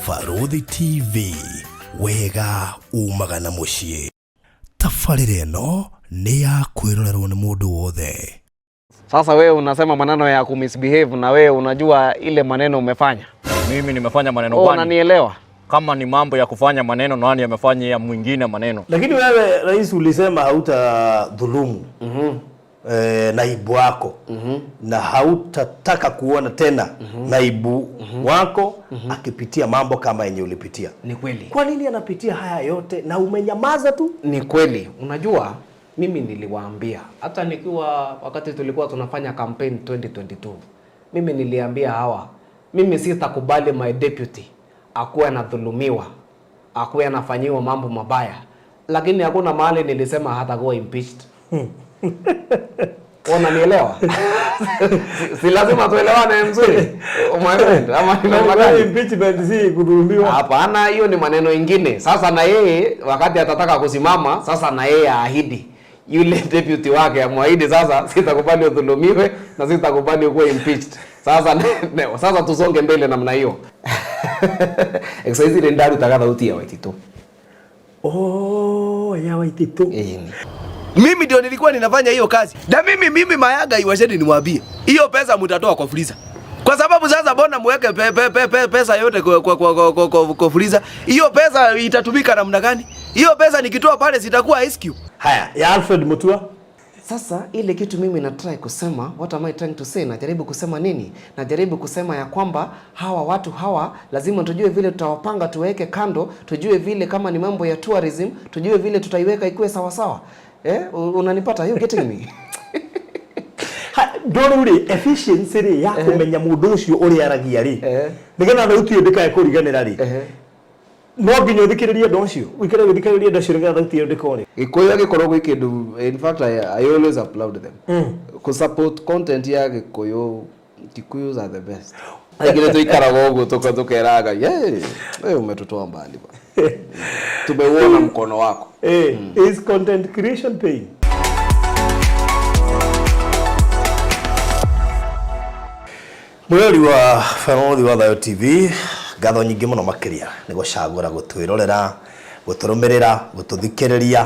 Barũthi TV, wega umaga na mũciĩ. Tabarĩra ĩno nĩ ya kwĩrorerwo nĩ mũndũ wothe. Sasa wewe unasema maneno ya kumisbehave na wewe unajua ile maneno umefanya. Mimi nimefanya maneno Oh, gani? unanielewa? Kama ni mambo ya kufanya maneno, nani amefanya ya mwingine maneno? Lakini wewe rais ulisema hautadhulumu naibu wako na hautataka kuona tena naibu wako akipitia mambo kama yenye ulipitia. Ni kweli. Kwa nini anapitia haya yote na umenyamaza tu? Ni kweli. Unajua mimi niliwaambia hata nikiwa wakati tulikuwa tunafanya campaign 2022, mimi niliambia hawa, mimi sitakubali my deputy akuwe anadhulumiwa, akuwe anafanyiwa mambo mabaya, lakini hakuna mahali nilisema hatakuwa impeached. Unanielewa? Si lazima tuelewane mzuri, my friend, ama ni namna gani? Impeachment si kudhulumiwa. Hapana, hiyo ni maneno ingine. Sasa na yeye wakati atataka kusimama, sasa na yeye aahidi yule deputy wake amwahidi, sasa sitakubali udhulumiwe na sitakubali ukuwe impeached. Sasa sasa tusonge mbele namna hiyo. Exercise ile ndarutaga thauti ya Waititu. Oh, ya Waititu. Ĩni. Mimi ndio nilikuwa ninafanya hiyo kazi. Na mimi Mayaga iwasheni niwaambie. Hiyo pesa mtatoa kwa Fuliza. Kwa sababu sasa mbona muweke pesa yote kwa Fuliza? Hiyo pesa itatumika namna gani? Hiyo pesa nikitoa pale sitakuwa ice cube. Haya, ya Alfred Mutua. Sasa ile kitu mimi na try kusema, what am I trying to say? Najaribu kusema nini? Najaribu kusema ya kwamba hawa watu hawa lazima tujue vile tutawapanga, tuweke kando, tujue vile kama ni mambo ya tourism, tujue vile tutaiweka ikuwe sawa sawa. Unanipata? You getting me? Ndå rä efficiency rĩ ya kũmenya mũndũ ũcio ũrĩa aragia rĩ nĩgetha thauti ĩyo ndĩkae kũriganĩra rĩ no nginya ũthikĩrĩrie andũ acio ũikare ũgĩthikagĩrĩria andũ acio nĩgetha thauti ĩyo ndĩkore. Gikuyu agikorwo gwĩ kĩndũ, in fact I always applaud them. Ku support content ya Gikuyu, Kikuyus are the best. Aingĩ tuikaraga ũguo tukera Ngai, hey, wewe umetutoa mbali bwana. Tumeuona mkono wako. Is content creation paying? Mwĩrori wa Barũthi wa Thayũ TV, ngatho nyingĩ mũno makĩria nĩ gũcagũra gũtwĩrorera, gũtũrũmĩrĩra, gũtũthikĩrĩria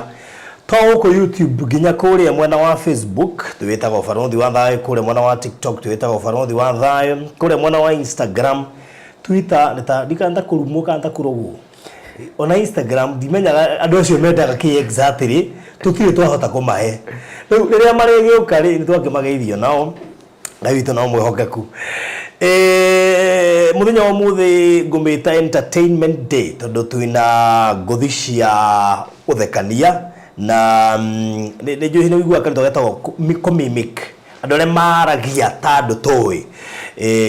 to gũkũ YouTube nginya kũrĩa mwena wa Facebook twĩtagwo Barũthi wa Thayũ, kũrĩa mwena wa TikTok twĩtagwo Barũthi wa Thayũ, kũrĩa mwena wa Instagram, Twitter nĩ ta ndikana ta kũrumwo kana ta kũrogwo. Ona Instagram ndimenyaga andũ acio mendaga kĩ exactly, tũtirĩ twahota kũmahe. Rĩu rĩrĩa marĩgĩũka rĩ, nĩ twakĩmageithio nao. Ngai witũ no mwĩhokeku. Mũthenya wa ũmũthĩ ngũmĩta entertainment day tondũ twĩna ngũthi cia ũthekania na nĩ njũĩ nĩ ũiguaga kanitha getagwo kũmimic andũ arĩa maragia ta andũ tũĩ.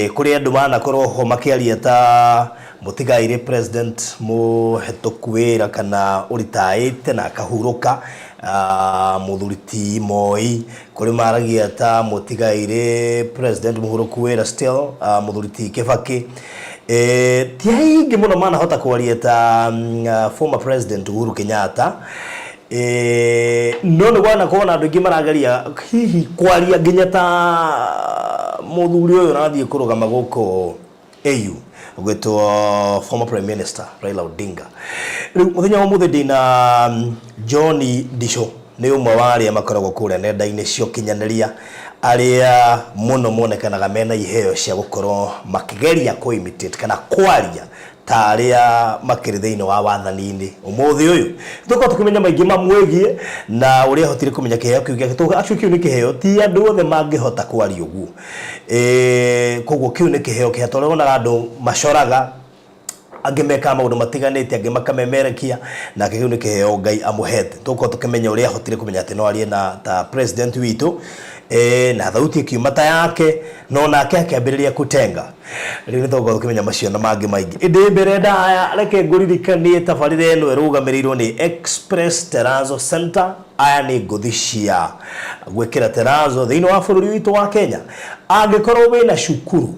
Kũrĩ andũ manakorwo ho makĩaria ta mũtigairĩ president mũhetũku wĩra kana ũritaĩte na akahurũka, mũthuri ti Moi, kũrĩ maragia ta mũtigairĩ president mũhurũku wĩra still, mũthuri ti Kibaki. Ti aingĩ mũno manahota kwaria ta former president Uhuru Kenyatta. No nĩ wanakorwo na andũ aingĩ marageria hihi kwaria nginya ta mũthuri ũyũ ũrathiĩ kũrũgama gũkũ AU ũgwĩtwo former prime minister Raila Odinga. Rĩu mũthenya wa ũmũthĩ ndĩna John Ndichu, nĩ ũmwe wa arĩa makoragwo kũrĩa nenda-inĩ cia ũkinyanĩria, arĩa mũno monekanaga mena iheo cia gũkorwo makĩgeria kũ imitate kana kwaria ta arĩa makĩrĩ thĩinĩ wa wathani-inĩ ũmũthĩ ũyũ. Tũkorwo tũkĩmenya maingĩ mamwĩgiĩ na ũrĩa ahotire kũmenya kĩheo kĩu gĩake. Tondũ actually kĩu nĩ kĩheo, ti andũ othe mangĩhota kwaria ũguo. Koguo kĩu nĩ kĩheo kĩheo, tondũ wonaga andũ macoraga, angĩ mekaga maũndũ matiganĩte, angĩ makamemerekia, nake kĩu nĩ kĩheo Ngai amũhete. Tũkorwo tũkĩmenya ũrĩa ahotire kũmenya atĩ no arie na ta president witũ, na thauti ĩkiuma ta yake, no nake akĩambĩrĩria kutenga. Rĩu nĩ tũgũkorwo tũkĩmenya macio na mangĩ maingĩ. Ĩndĩ mbere ndaya, reke ngũririkanie tabarĩra ĩno ĩrũgamĩrĩirwo nĩ Express Terrazzo Center. Aya nĩ ngũthi cia gwĩkĩra terrazzo thĩinĩ wa bũrũri witũ wa Kenya. Angĩkorwo wĩna cukuru,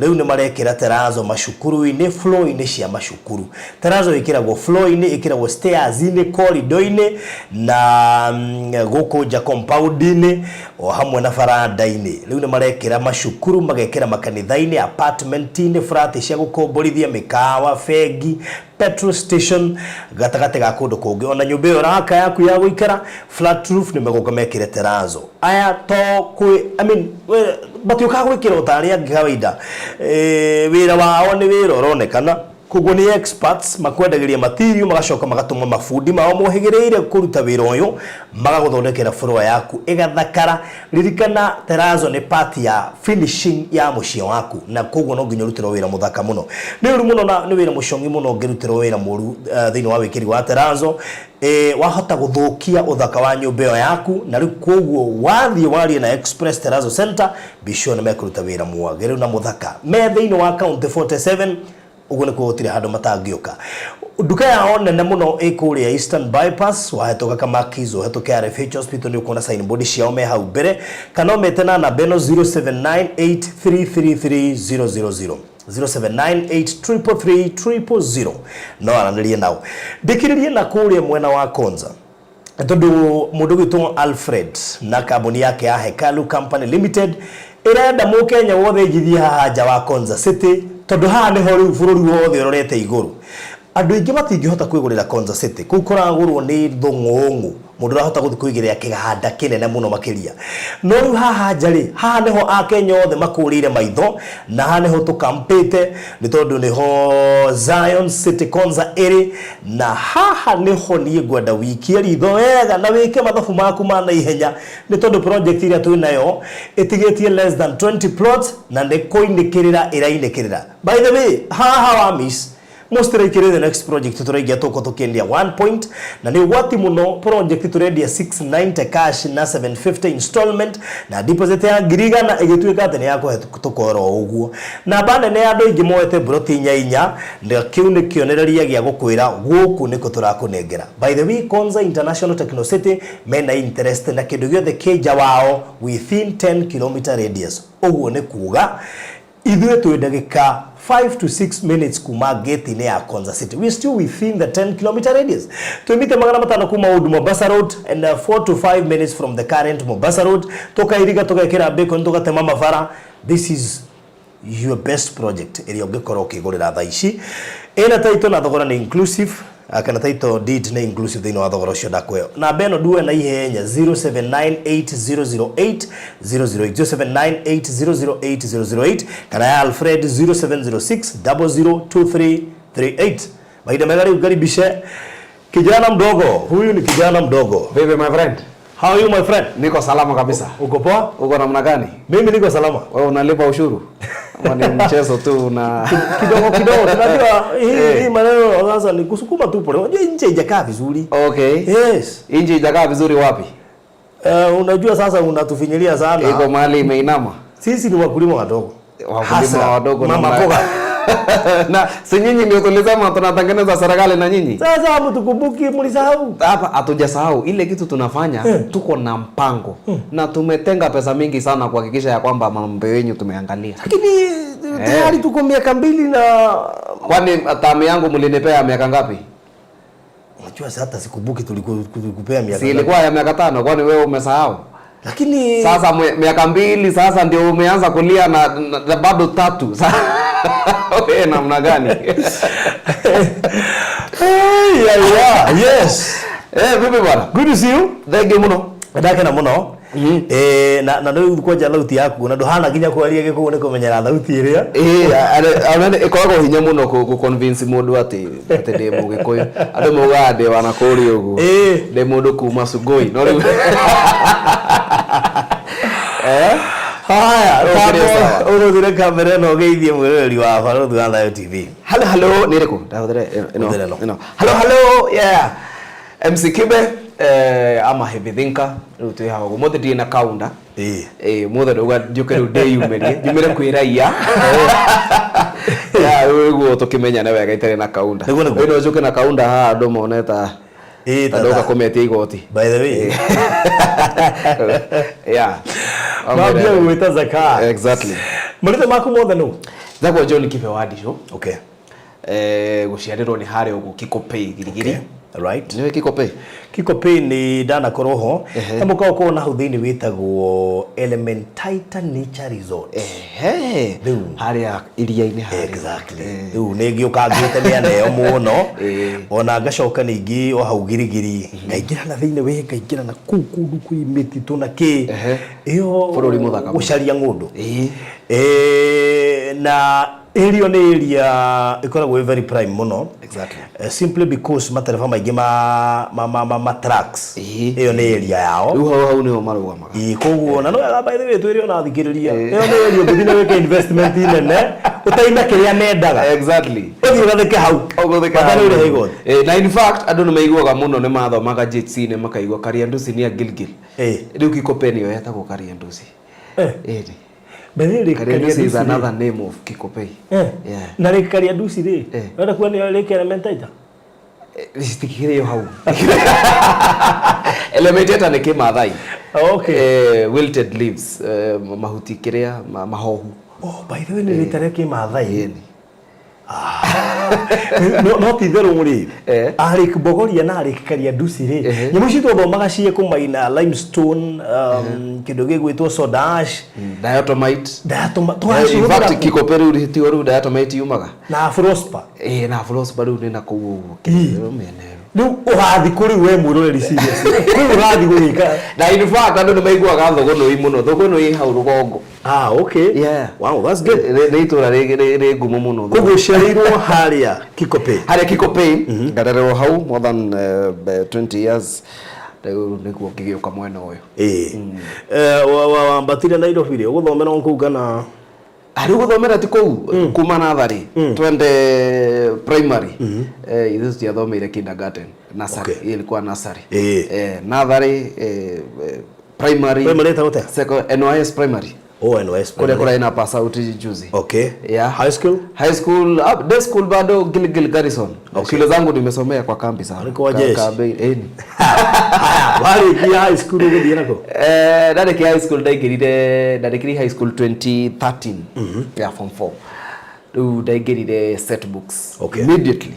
Rĩu nĩ marekĩra terazo macukuru-inĩ, floor-inĩ cia macukuru. Terazo ĩkĩragwo floor-inĩ, ĩkĩragwo stairs-inĩ, corridor-inĩ na gũkũ nja compound-inĩ o hamwe na baranda-inĩ. Rĩu nĩ marekĩra macukuru, magekĩra makanitha-inĩ, apartment-inĩ, flat cia gũkomborithia, mĩkawa, bengi, petrol station, gatagatĩ ga kũndũ kũngĩ. Ona nyũmba ĩyo ũraka yaku ya gũikara, flat roof, nĩ megũka mekĩre terazo. Aya to kwĩ, I mean, matiũkaga gwĩkĩra o ta arĩa angĩ kawaida. Wĩra wao nĩ wĩra ũronekana, koguo nĩ experts, makwendagĩria material, magacoka magatũma mabundi mao mohĩgĩrĩire kũruta wĩra ũyũ, magagũthondekera floor yaku ĩgathakara. Ririkana terazo nĩ part ya finishing ya mũciĩ waku, na koguo no nginya ũrutĩrwo wĩra mũthaka mũno. Nĩ ũru mũno na nĩ wĩra mũcong'i mũno ũngĩrutĩrwo wĩra mũru thĩinĩ wa wĩkĩri wa terazo. Wahota gũthũkia ũthaka wa nyũmba ĩyo yaku, na rĩu koguo wathiĩ warie na Express Terrazzo Center, be sure nĩ mekũruta wĩra mwagĩrĩru na mũthaka. Me thĩinĩ wa County 47, ũguo nĩkuo gũtirĩ handũ matangĩũka. Nduka yao nene mũno ĩ kũrĩa Eastern Bypass, wahĩtũka Kamakis, ũhĩtũke RFH Hospital, nĩ ũkuona signboard ciao me hau mbere, kana ũmete na namba ĩno 0798333000, 0798333000, no aranĩrie nao. Ndĩkĩrĩrie na kũrĩa mwena wa Konza, tondũ mũndũ gwĩtwo Alfred na kambuni yake ya Hekalu Company Limited ĩrenda mũkenya wothe njithie haha nja wa Konza City, tondũ haha nĩho rĩu bũrũri wothe ũrorete igũrũ. Andũ aingĩ matingĩhota kwĩgũrĩra Konza City, kũu kũragũrwo nĩ thũng'ũng'ũ, mũndũ ũrahota gũthiĩ kwĩgĩrĩra kĩganda kĩnene mũno makĩria. No rĩu haha nja rĩ, haha nĩho akenya othe makũrĩire maitho, na haha nĩho tũkampĩte, nĩ tondũ nĩho Zion City Konza ĩrĩ, na haha nĩho niĩ ngwenda wikie ritho wega na wĩke mathabu maku ma naihenya, nĩ tondũ project ĩrĩa twĩ nayo ĩtigĩtie less than 20 plots na nĩ kũinĩkĩrĩra ĩrainĩkĩrĩra. By the way, haha wa miss mũcitiraikĩrĩ the next project tũraingia tũko tũkĩendia 1 point, na nĩ ũgwati mũno. Project tũrendia 690 cash na 750 installment na deposit ya 100,000 ĩgĩtuĩka atĩ nĩ ya kũhetũka oro ũguo. Namba nene ya andũ aingĩ moete mburoti inya inya, na kĩu nĩ kĩonereria gĩa gũkwĩra gũkũ nĩkũ tũrakũnengera. By the way, Konza International Techno City mena interest na kĩndũ gĩothe kĩ nja wao within 10 km radius. Ũguo nĩ kuga ithuĩ twĩ ndagĩka 5 to 6 minutes kuma gate-inĩ ya Konza City. We are still within the 10 km radius. Twĩ mita 500 kuma Old Mombasa Road and 4 to 5 minutes from the current Mombasa Road. Tũkairiga, tũgekĩra bacon, tũgatema mabara. This is your best project ĩrĩa ũngĩkorwo ũkĩgũrĩra thaa ici. Ĩna title na thogora nĩ inclusive, kana title deed nĩ inclusive thĩinĩ wa thogora ũcio ndakwĩra. Namba ĩno nduoe na ihenya, 0798008008, 0798008008, kana ya Alfred 0706002338. Mahinda mega rĩu ngaribishe kijana mdogo. Huyu ni kijana mdogo. Vipi, my friend? How are you, my friend? Niko salama kabisa. Uko poa? Uko namna gani? Mimi niko salama. Wewe unalipa ushuru? Ama ni mchezo tu una Kidogo kidogo, tunajua hii maneno sasa ni kusukuma tu pole. Unajua nchi haijakaa vizuri. Okay. Yes. Inji haijakaa vizuri wapi? Unajua sasa unatufinyilia sana. Iko mahali imeinama. Sisi ni wakulima wadogo. Wakulima Hasa, wadogo mama mboga. Na si nyinyi ndio tulisema tunatengeneza serikali na nyinyi? Sasa mtukumbuki, mlisahau. Hapa hatujasahau ile kitu tunafanya, tuko na mpango na tumetenga pesa mingi sana kuhakikisha ya kwamba mambo yenu tumeangalia. Lakini tayari tuko miaka 2 na Kwani tamu yangu mlinipea miaka ngapi? Unajua sasa hata sikumbuki tulikupea miaka Si ilikuwa ya miaka 5, kwani wewe umesahau? Lakini sasa miaka 2 sasa ndio umeanza kulia na bado 3. Sasa wewe namna gani? Hey, yeah, yeah. Yes. Vipi bwana? Good to see you. Thank you muno. Ndakena muno. Na nĩ kwanja thauti yaku na ndũhana nginya kwaria gĩkũyũ nĩ kũmenyera thauti ĩrĩa. Ĩkoragwo hinya mũno kũ convince mũndũ atĩ ndĩ mũgĩkũyũ. Andũ maugaga ndĩ wa nakũrĩa ũguo. Ndĩ mũndũ kuma Sugoi. No rĩu Haya, Ũkĩrĩ sawa. ũhũthĩre kamera ĩno ũgeithie mwĩroreri wa Barũthi wa Thayo TV. Hello, hello, nĩ ĩrĩkũ? Ndahũthĩre ĩno. Hũthĩra ĩno. Ĩno. Hello, hello, yeah. MC Kibe, ama Heavy Thinker, rĩu twĩ haha ũguo. Mũthĩ ndirĩ na kaunda. Mũthĩ ndauga njũke rĩu ndĩyumĩrie, njumĩre kwĩ raia. Yeah, rĩu nĩguo tũkĩmenyane wega itarĩ na kaunda. Nĩguo, nĩguo. Rĩu no njũke na kaunda haha andũ mone ta ta ndoka kũmetia igoti. By the way. Yeah. Mambia gwĩta zaka. Exactly. Marĩtwa maku mothe nũ? Njĩtagwo John Kibe wa Ndicũ. Okay. Gũciarĩrwo nĩ harĩa ũguo Kikopey Girigiri. Okay. Right. Nĩũĩ Kikopey? Kikopey nĩ ndanakorwo ho. Na mũkawa ũkoragwo na hau thĩinĩ wĩtagwo Elementaita Nature Resort. Ehe. Rĩu. Harĩa iria-inĩ harĩa. Exactly. Rĩu nĩ ngĩũkangĩte mĩena ĩyo mũno. Ona ngacoka ningĩ o hau Girigiri. Ngaingĩra na thĩinĩ we ngaingĩra na kũu kũndũ kwĩ mĩtitũ na kĩ. Ĩyo Bũrũri mũthaka mũno. Gũcaria ng'ũndũ. Na area nĩ area ĩkoragwo ĩ very prime mũno. Exactly. Simply because matereba maingĩ ma trucks. Ĩyo nĩ area yao. Rĩu hau hau nĩho marũgamaga. Ĩĩ, koguo na no wega by the way twĩre ona athikĩrĩria. Ĩyo nĩ area ũngĩthiĩ na wĩke investment nene ũtaina kĩrĩa mendaga. Exactly. Ũthiĩ ũgatheke hau. Ũgũtheka Bata nĩ ũrĩhe igoti. Na in fact andũ nĩ maiguaga mũno nĩ mathomaga JC nĩ makaigua Kariandusi nĩ ya Gilgil. Rĩu Kikopey nĩyo yetagwo Kariandusi. Ĩĩ. Mbere rĩ, Kariandusi is Kariandusi rĩ. another name of Kikopey. Yeah. Na rĩ Kariandusi rĩ, ũrenda kuga nĩyo rĩ Elementaita? Citikĩrĩ o hau. Elementaita nĩ Kĩmathai. Okay. Wilted leaves, mahuti kĩrĩa, mahohu. Oh, by the way, nĩ rĩta rĩa Kĩmathai. Ĩni. No ti itherũ rĩ, Arĩk Bogoria na Arĩk Kariandusi rĩ, nyamũ icio twathomaga ciĩ kũmaina limestone, kĩndũ gĩgwĩtwo soda ash. Diatomite. Diatomite. In fact, Twacihũthĩra kũ? Kikopey rĩu tiho rĩu diatomite yumaga. Na Frospa. Na Frospa rĩu nĩ na kũu ũguo, kĩrĩa mĩena ĩyo. Rĩu ũgathiĩ kũ rĩu we mwĩroreri serious? Rĩu ũgathiĩ gũgĩka. Na in fact andũ nĩ maiguaga Thogonoi mũno. Thogonoi ĩ hau rũgongo. Okay. Yeah. Wow, that's good. Nĩ itũra rĩ ngumo mũno. Koguo ũciarĩirwo harĩa Kikopey. Harĩa Kikopey, ngarererwo hau more than 20 years. Rĩu nĩguo ngĩgĩũka mwena ũyũ. Wambatire Nairobi rĩ, ũgũthomera o kũu kana? Rĩu gũthomera ti kũu, kuma natharĩ, twende primary. Ithuĩ tũtiathomeire kindergarten, nursery. Okay. Ilikuwa nursery. Natharĩ, primary. Primary ĩtagwo atĩa? NYS primary. Oh, NYS Kũrĩa primary. kũrarĩ na pass out juzi. Okay. Yeah. High school? High school, day school bado Gilgil Garrison. Okay. Shule zangu nimesomea kwa kambi sana. Alikuwa jeshi. Kambi, ni. Haya, warĩkia high school ũgĩthiĩ nako? Ndarĩkia high school ndaingĩrire, ndarĩkirie high school 2013. Yeah, form 4. Rĩu ndaingĩrire set books. Okay. Immediately.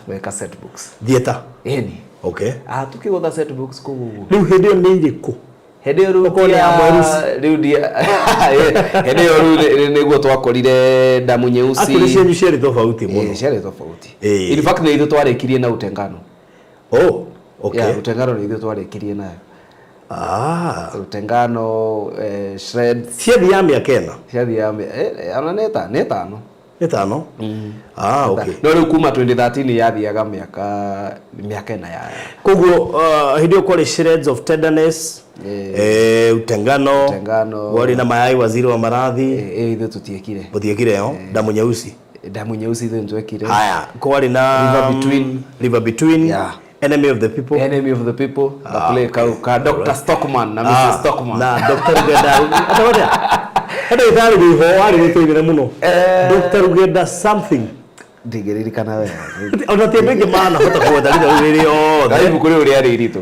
Weka set books. Theatre? Ĩni. Okay. Tukĩgũtha set books kũu ũguo. Rĩu hĩndĩ ĩyo nĩ irĩkũ? Hĩndĩ ĩyo rĩu Ũkorwo nĩ ya mwerusi. rĩu ndia- hĩndĩ ĩyo rĩu nĩguo twakorire damu nyeusi. Actually cianyu ciarĩ tofauti mũno. Ciarĩ tofauti. In fact nĩ ithuĩ twarĩkirie na utengano. Oh, okay. Yeah, utengano nĩ ithuĩ twarĩkirie nayo. Utengano, shreds. Ciathiaga mĩaka ĩna? Ciathiaga ona nĩ nĩ ĩtano. Ĩtano? Okay. No rĩu kuma 2013 yathiaga mĩaka ĩna ya. Koguo, hĩndĩ ĩyo kwarĩ shreds of tenderness, utengano, Utengano. Kwarĩ na mayai waziri wa maradhi. Ithuĩ tũtiekire. Mũtiekire yo? Damu nyeusi. Damu nyeusi ithuĩ nĩtwekire. Haya, kwarĩ na River Between. River Between. Yeah. Enemy of the people. Enemy of the people. The play ka Doctor Stockman na Missus Stockman. Na Doctor Rugenda. Ata Hata ndagĩtarĩ wĩho warĩ wĩtũire mũno. Doctor Rugenda something. Ndingĩririkana wega. Ona ti andũ aingĩ manahota kũgweta rĩtwa rĩu rĩrĩ othe. Karibu ibuku rĩu rĩarĩ iritũ.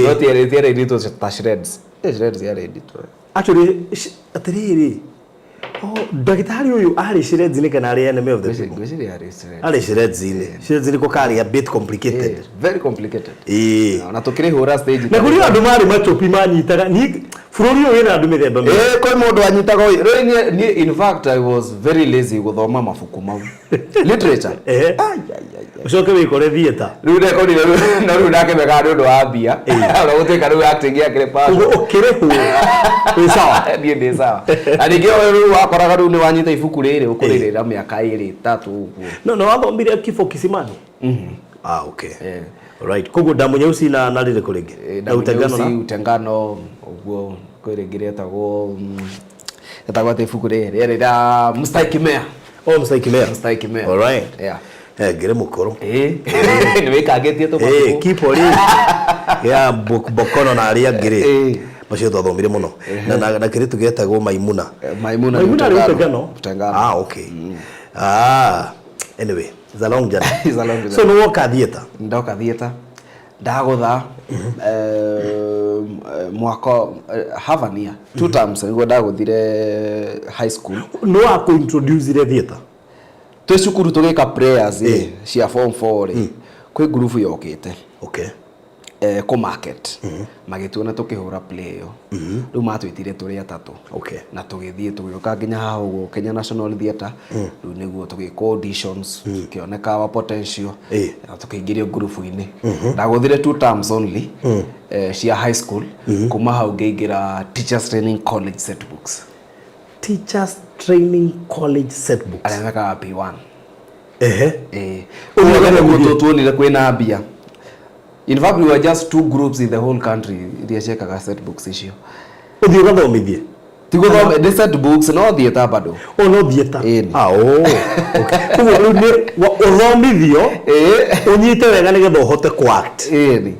No tiarĩ iritũ ta shreds. Shreds yarĩ iritũ. Actually, atĩrĩrĩ, oh, ndagĩtarĩ ũyũ arĩ shreds-inĩ kana arĩ enemy of the people? Ngwĩciria arĩ shreds. Arĩ shreds-inĩ. Shreds nĩko karĩ a bit complicated. Very complicated. Na tũkĩrĩhũra stage Na kũrĩ andũ marĩ machopi manyitaga. Niĩ bũrũri ũyũ wĩna andũ mĩthemba mĩingĩ. Kwĩ mũndũ anyitaga ũyũ. Rĩu niĩ, in fact, I was very lazy gũthoma mabuku mau. Literature. Ai, ai, ai, ai. Ũcoke wĩkore theatre. Rĩu ndekorire rĩu, no rĩu ndakĩmekaga nĩ ũndũ wa mbia. Ona gũtuĩka rĩu acting yakĩrĩ passion. Ũguo ũkĩrĩhwo. Wĩ sawa? Niĩ ndĩ sawa. Na ningĩ o rĩu wakoraga rĩu nĩ wanyita ibuku rĩrĩ, ũkũrĩrĩra mĩaka ĩrĩ, ĩtatũ ũguo. No, no wathomire kifo kisimani? Okay. Right. Koguo damu nyeusi na rĩrĩkũ rĩngĩ? Na Damu utengano nyeusi, na? utengano, ũguo kwĩ rĩngĩ rĩetagwo atĩ ibuku rĩrĩ, rĩarĩ rĩa Mstahiki Meya. Oh, Mstahiki Meya. Mstahiki Meya. All right. Yeah. Ngĩrĩ mũkũrũ. Nĩ wĩkangĩtie tũmabuku. Kipo rĩ. Ya Bokono na arĩa angĩ rĩ. Macio twathomire mũno. Na kĩrĩtu gĩetagwo Maimuna. Maimuna nĩ Maimuna arĩ utengano. utengano? Utengano. Okay. Anyway, it's a long journey. It's a long journey. So nĩ woka theatre? Ndoka theatre. Ndagũtha, mwaka, half an year, 2 terms nĩguo ndagũthire high school. Nĩ wa kũ-introduce-ire theatre? Twĩ cukuru tũgĩka prayers rĩ, cia form 4 rĩ, kwĩ ngurubu yokĩte kũ market, magĩtuona tũkĩhũra play ĩyo. Rĩu matwĩtire tũrĩ atatũ. Na tũgĩthiĩ tũgĩũka nginya haha ũguo Kenya National Theatre. Rĩu nĩguo tũgĩkwo auditions, tũkĩoneka our potential na tũkĩingĩrio ngurubu-inĩ. Ndagũthire two terms only cia high school. Kuma hau ngĩingĩra Teachers Training College set books. Teachers Training College set books. Arĩa mekaga P1. Ehe. Ũguo nĩguo tuonire kwĩna mbia. In fact, we were just two groups in the whole country iria ciekaga set books icio. Ũthiĩ ũgathomithie? Ti gũthome, nĩ set books, no theatre bado. O no theatre? Ĩni. Ah, oh. Okay. Koguo rĩu nĩ ũthomithio, ũnyite wega nĩgetha ũhote kũ act. Ĩni.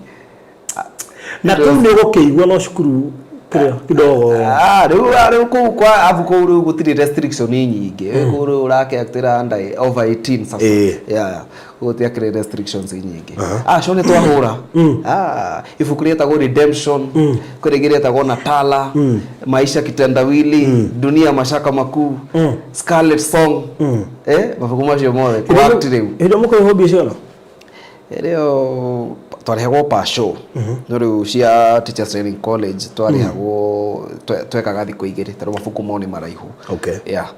Na kũu nĩ ũgũkĩigua no cukuru kĩrĩa kidogo. Ah, rĩu kũu kwa abu kũu rĩu gũtirĩ restriction nyingĩ. Kũu rĩu ũrakĩactĩra under over 18 sasa. Yeah. Kũu gũtiakĩrĩ restrictions nyingĩ. Ah, cio nĩ twahũra. Ah, ibuku rĩetagwo Redemption, kwĩ rĩngĩ rĩetagwo Natala, Maisha Kitendawili, Dunia Mashaka Makuu, Scarlet Song. Mabuku macio mothe kwa act rĩu. Hĩndĩ ĩyo mũkũrĩhwo mbia ciigana? Ĩrĩo twarĩhagwo per show. No rĩu cia Teachers Training College twarĩhagwo twekaga thikũ igĩrĩ tondũ mabuku mao nĩ maraihu. Yeah.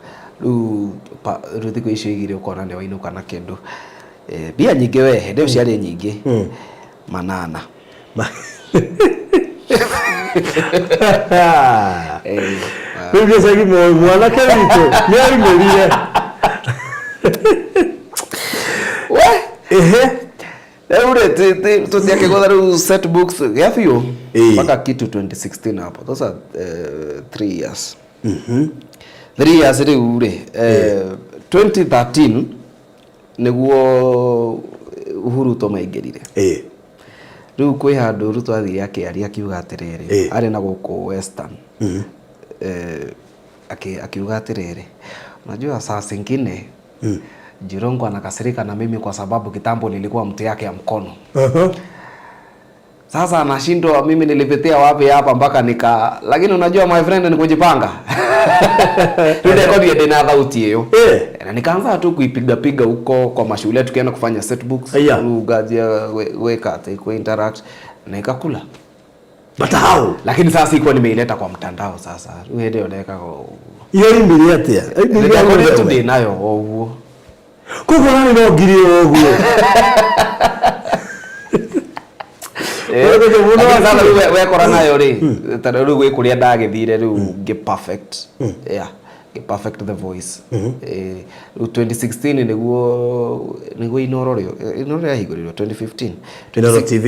Rĩu rĩu thikũ icio igĩrĩ ũkona nĩ wainũka na kĩndũ. Mbia nyingĩ we, hĩndĩ ĩyo ciarĩ nyingĩ. Manana. Rĩu gĩcagi mwanake witũ nĩ aumĩrire. We! Ehe. Rĩu rĩ, tũtiakĩgũtha rĩu set books gĩa biũ mpaka kitu 2016 hapo. Those are 3 years. 3 years rĩu rĩ, 2013 nĩguo Uhuru Ruto maingĩrire. Rĩu kwĩ handũ Ruto athire akĩaria akiuga atĩrĩrĩ, arĩ na gũkũ Western. Akiuga atĩrĩrĩ, unajua saa zingine Jirongo anakasirika na mimi kwa sababu kitambo nilikuwa mtu yake ya mkono. Sasa anashindwa mimi nilipitia wapi hapa mpaka nika, lakini unajua my friend ni kujipanga. Rĩu ndekorire ndĩna thauti ĩyo. Na nikaanza tu kuipiga piga huko kwa mashule tukienda kufanya set books. Rĩu ngajia gwĩka atĩ ku interact na ikakula. But how? Lakini sasa sikuwa nimeileta kwa mtandao sasa. Rĩu hĩndĩ ĩyo ndekaga ũguo. Iyo imĩrĩ atĩa? Ndekorire tu ndĩ nayo o ũguo. Koguo nani no ngiri ũguo. Lakini sasa rĩu wekora nayo rĩ, tondũ rĩu gwĩ kũrĩa ndagĩthire rĩu ngĩ perfect. Yeah, ngĩ perfect the voice. Rĩu 2016 nĩguo Inooro rĩo, Inooro rĩahingũrirwo 2015. Inooro TV.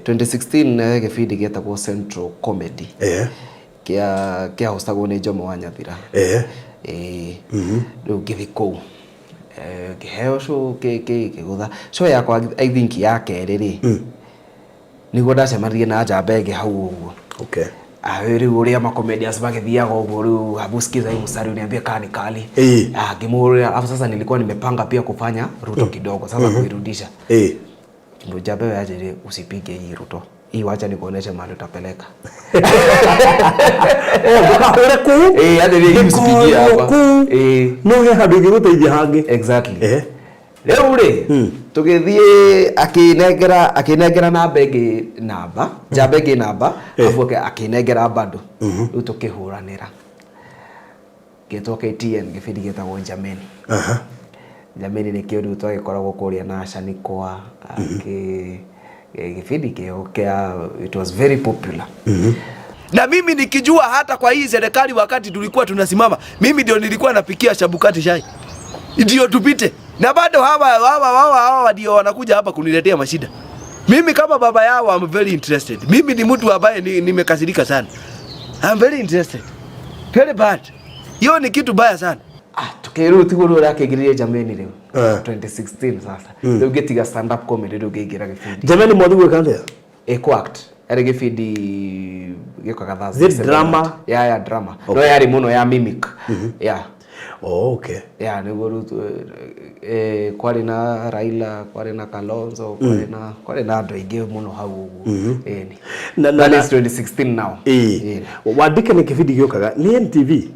2016 gĩbindi gĩetagwo Central Comedy. Kĩa hostagwo nĩ Jomo wa Nyathira. Rĩu ngĩthiĩ kũu. Ngĩheo show kĩgũtha. Show yakwa I think ya kerĩ rĩ, nĩguo ndacemanirie na njamba ĩngĩ hau ũguo. Ah, rĩu ũrĩa ma comedians magĩthiaga ũguo rĩu hebu sikiza hii mstari uniambie kaa ni kali. Ah, ngĩmũhũrĩra. Alafu sasa nilikuwa nimepanga pia kufanya Ruto kidogo sasa kuirudisha. Ndio njamba ĩyo yanjĩrire usipige hii Ruto. Hii wacha nikuoneshe mahali utapeleka. Oh, ndũkahũre kũu. Yanjĩrire hii usipigie hapa. Kũu. No he handũ ingĩgũteithia hangĩ. Exactly. Rĩu rĩ, tũgĩthiĩ akĩnengera namba ĩngĩ namba, njamba ĩngĩ namba, afu akĩnengera bado. Rĩu tũkĩhũranĩra. Gĩtwo KTN, gĩbindi gĩtagwo Jameni. Jameni nĩkĩo rĩu twagĩkoragwo kũrĩa na Shanikwa, gĩbindi kĩo kĩa, it was very popular. Na mimi nikijua hata kwa hii serikali wakati tulikuwa tunasimama, mimi ndio nilikuwa napikia Shabukati chai. Ndio tupite. Na bado hawa ndio wanakuja hapa kuniletea mashida. Mimi kama baba yao I'm very interested. Mimi ni mtu ambaye nimekasirika sana. I'm very interested. Very bad. Hiyo ni kitu baya sana. Ah, tukĩrĩu tiguo rĩu ũrakĩingĩririe Jameni rĩu. 2016 sasa. Rĩu ngĩtiga stand up comedy rĩu ngĩingĩra gĩbindi. Jameni mwathi gwĩka atĩa? Ku act. Yarĩ gĩbindi gĩũkaga Thursday. Is it drama? Yeah, yeah, drama. No yarĩ mũno ya mimic. Yeah. Oh, okay. Yeah, nĩguo rĩu kwarĩ na Raila, kwarĩ na Kalonzo, kwarĩ na andũ aingĩ mũno hau ũguo. Ĩni. That is 2016 now. Ĩni. Wandĩke nĩ kĩbindi gĩũkaga nĩ NTV.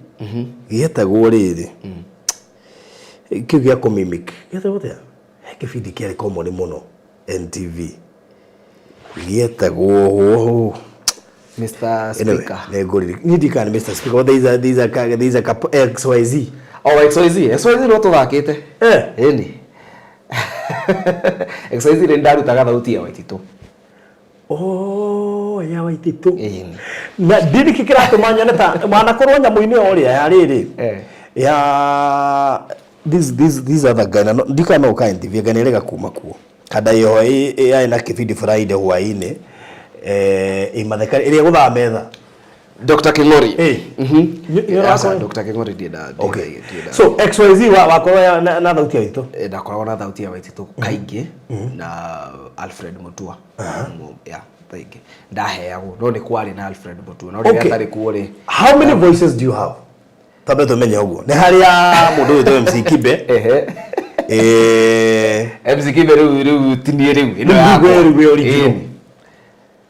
Gĩetagwo rĩrĩ. Kĩu gĩa kũmimic gĩetagwo atĩa? He kĩbindi kĩarĩ common mũno NTV gĩetagwo Mr. Anyway, Speaker. nĩngũririkana. Niĩ ndikana nĩ Mr. Speaker, but there is a couple XYZ. Oh, XYZ. XYZ no tũthakĩte. Eh. Ĩni. XYZ nĩ ndarutaga thauti ya Waititũ. Oh, ya Waititũ. Ĩni. Na ndiri kĩ kĩratũma nyone ta wanakorwo nyamũ-inĩ o ũrĩa ya rĩrĩ. Eh. Ya this other guy na ndikana no ka NTV nga nĩrega kuma kuo. Kada yo yarĩ na kĩbindi Friday hwaĩ-inĩ. Eh, imatheka ĩrĩa gũthaa metha. Dr. King'ori. Eh. Mhm. Nĩ Aca, ũrakorwo- Dr. King'ori ndienda. Okay. So XYZ wa wakorwo na thauti ya Waititũ. Ndakoragwo na thauti ya Waititũ kaingĩ na Alfred Mutua. Yeah, kaingĩ. Ndaheagwo no nĩ kwarĩ na Alfred Mutua. No rĩrĩa Okay. atarĩ kuo rĩ. How many voices do you have? Tambe tumenye ũguo. Nĩ harĩa mũndũ wĩtwo MC Kibe. Ehe. Eh, MC Kibe rĩu ti niĩ rĩu. Ĩno Rĩu yakwa. we rĩu wĩ original. Ĩni.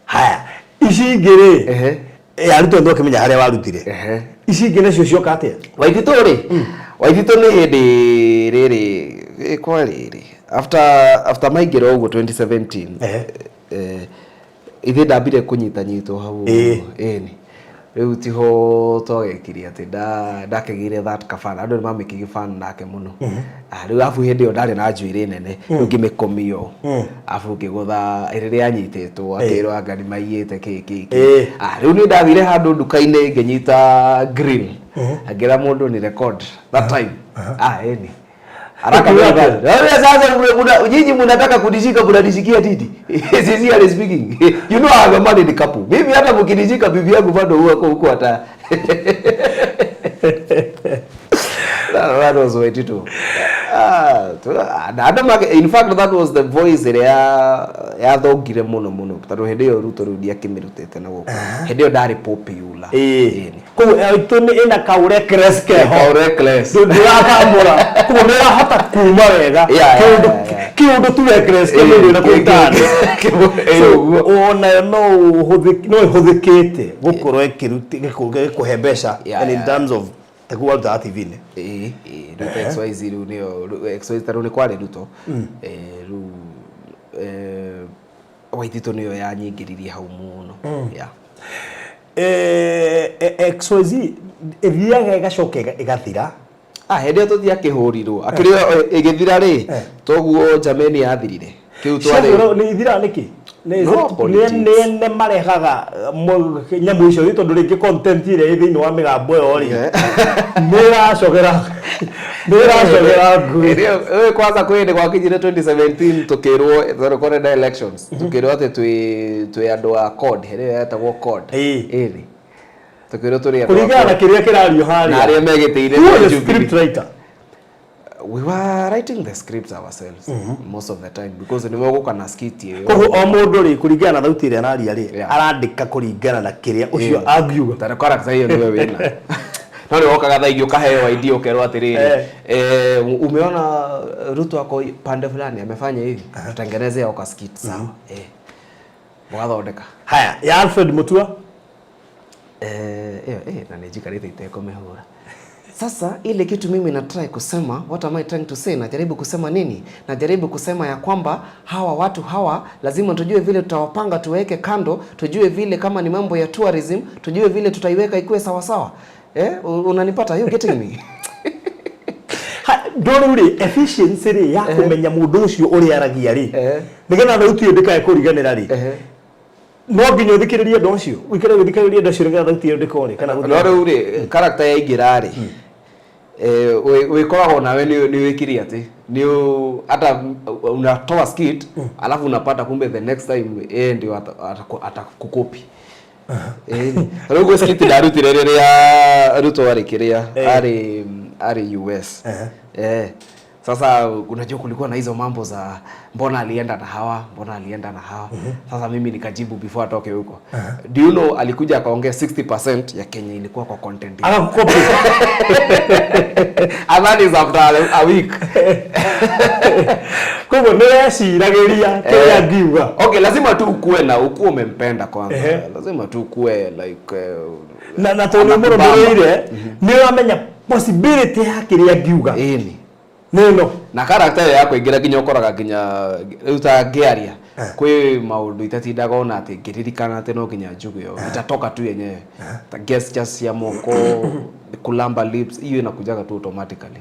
Haya, ici ingĩ rĩ. Ehe. Arutwo nĩ twakĩmenya harĩa warutire. Ehe. Ici ingĩ nacio cioka atĩa? Waititũ rĩ, Waititũ nĩ hĩndĩ rĩrĩ kwa rĩrĩ after maingĩra ũguo 2017. Ehe. Ithe ndambire kũnyita nyitwo hau. Ĩĩ. Ĩni. Rĩu tiho twagekire atĩ ndakĩgĩire that kafan andũ nĩ mamĩkĩgĩ fan nake mũno. Rĩu abu hĩndĩ ĩyo ndarĩ na njuĩrĩ nene rĩu ngĩmĩkomio abu ngĩgũtha rĩrĩa anyitĩtwo akĩrwo anga nĩ maiyĩte kĩ kĩ kĩ. Ĩĩ. Rĩu niĩ ndathire handũ nduka-inĩ ngĩnyita grill ngĩra mũndũ ni record that time. Ĩni. Haraka Ukiwa mbele pale. Wewe sasa nyinyi mnataka kunishika mnanishikia titi. Sincerely speaking. You know I'm a married couple. Mimi hata mkinishika bibi yangu bado huwa huko hata. That was Waititũ. In fact that was the voice ĩrĩa yathongire mũno mũno tondũ hĩndĩ ĩyo Ruto rĩu ndiakĩmĩrutĩte na gũkũ. Hĩndĩ ĩyo ndarĩ popular. Ĩĩ. Koguo Waititũ nĩ ĩna kaureckless keho. Kau reckless. Ndũratambũra. Koguo nĩ ĩrahota kuma wega. Kĩũndũ tu reckless ke mũndũ wĩna kũu tani. So ona no ĩhũthĩkĩte gũkorwo ĩkĩruta ĩgĩkũhe mbeca and in terms of taguo warutaga TV-inĩ. Ĩĩ, rĩu XYZ rĩu nĩyo XYZ ta rĩu nĩ kwarĩ Ruto. Rĩu Waititũ nĩyo yanyingĩririe hau mũno. Yeah. XYZ ĩthiaga ĩgacoka ĩgathira. Hĩndĩ ĩyo tũtiakĩhũrirwo. Akĩrĩ ĩgĩthira rĩ, toguo Germany yathirire. Kĩu twarĩ. Nĩ ithiraga nĩkĩ? No politics. Nĩ ene marehaga nyamũ icio rĩ tondũ rĩngĩ content ĩrĩa ĩ thĩinĩ wa mĩgambo ĩyo rĩ nĩ ĩracogera ngui. Ĩyo kwanza kwĩ hĩndĩ gwakinyire 2017 tũkĩrwo tondũ kwarĩ na elections tũkĩrwo atĩ twĩ andũ a CORD hĩndĩ ĩyo yetagwo CORD. Ĩni. Tũkĩrwo tũrĩ andũ a Kũringana na CORD. kĩrĩa kĩrario harĩa. Na arĩa megĩtĩire Who was the Jubilee. script writer? We were writing the scripts ourselves most of the time because nĩ gũka na skit ĩyo. Koguo o mũndũ rĩ kũringana na thauti ĩrĩa araria rĩ Yeah. arandĩka kũringana na kĩrĩa ũcio angiuga. Tondũ character ĩyo nĩwe wĩna. No nĩ wokaga thaa ingĩ ũkaheo idea ũkerwo atĩrĩrĩ, umeona Ruto ako pande fulani amefanya hivi, tutengeneze au ka skit sawa. Mũgathondeka. Haya, ya Alfred Mutua. Ĩyo na nĩ njikarĩte itekũmĩhũra. Sasa ile kitu mimi na try kusema, what am I trying to say? Najaribu kusema nini? Najaribu kusema ya kwamba hawa watu hawa lazima tujue vile tutawapanga, tuweke kando, tujue vile kama ni mambo ya tourism, tujue vile tutaiweka ikuwe sawa sawa. Unanipata? You getting me? Ndũrĩ rĩ efficiency rĩ ya kũmenya mũndũ ũcio ũrĩa aragia rĩ nĩgetha thauti ĩyo ndĩkae kũriganĩra rĩ no nginya ũthikĩrĩrie andũ acio ũikare ũgĩthikagĩrĩria andũ acio nĩgetha thauti ĩyo ndĩkore kana No rĩu rĩ character yaingĩra rĩ wĩkoragwo nawe nĩ wĩkire atĩ nĩ hata unatoa skit alafu unapata kumbe the next time yeye ndio atakukopi. Rĩu gwĩ skit ndarutire rĩrĩa Ruto arĩ kĩrĩa arĩ US. Sasa unajua kulikuwa na hizo mambo za mbona alienda na hawa, mbona alienda na hawa. Sasa mimi nikajibu before atoke huko. Do you know alikuja akaongea 60% ya Kenya ilikuwa kwa content. Akakukopi. And that is after a week. Koguo nĩ weciragĩria kĩrĩa angiuga. Okay, lazima tu ukue na ukue umempenda kwanza. Lazima tu ukue like na tondũ nĩ mũrũmĩrĩire nĩ ũramenya possibility ya kĩrĩa angiuga. Ĩni. Nĩ ĩno. Na character ĩyo ya kũingĩra nginya ũkoraga nginya rĩu ta ngĩaria kwĩ maũndũ itatindaga ona atĩ ngĩririkana atĩ no nginya njuge ũũ, itatoka tu yenyewe, ta gestures cia moko, kulamba lips, hiyo inakujaga tu automatically.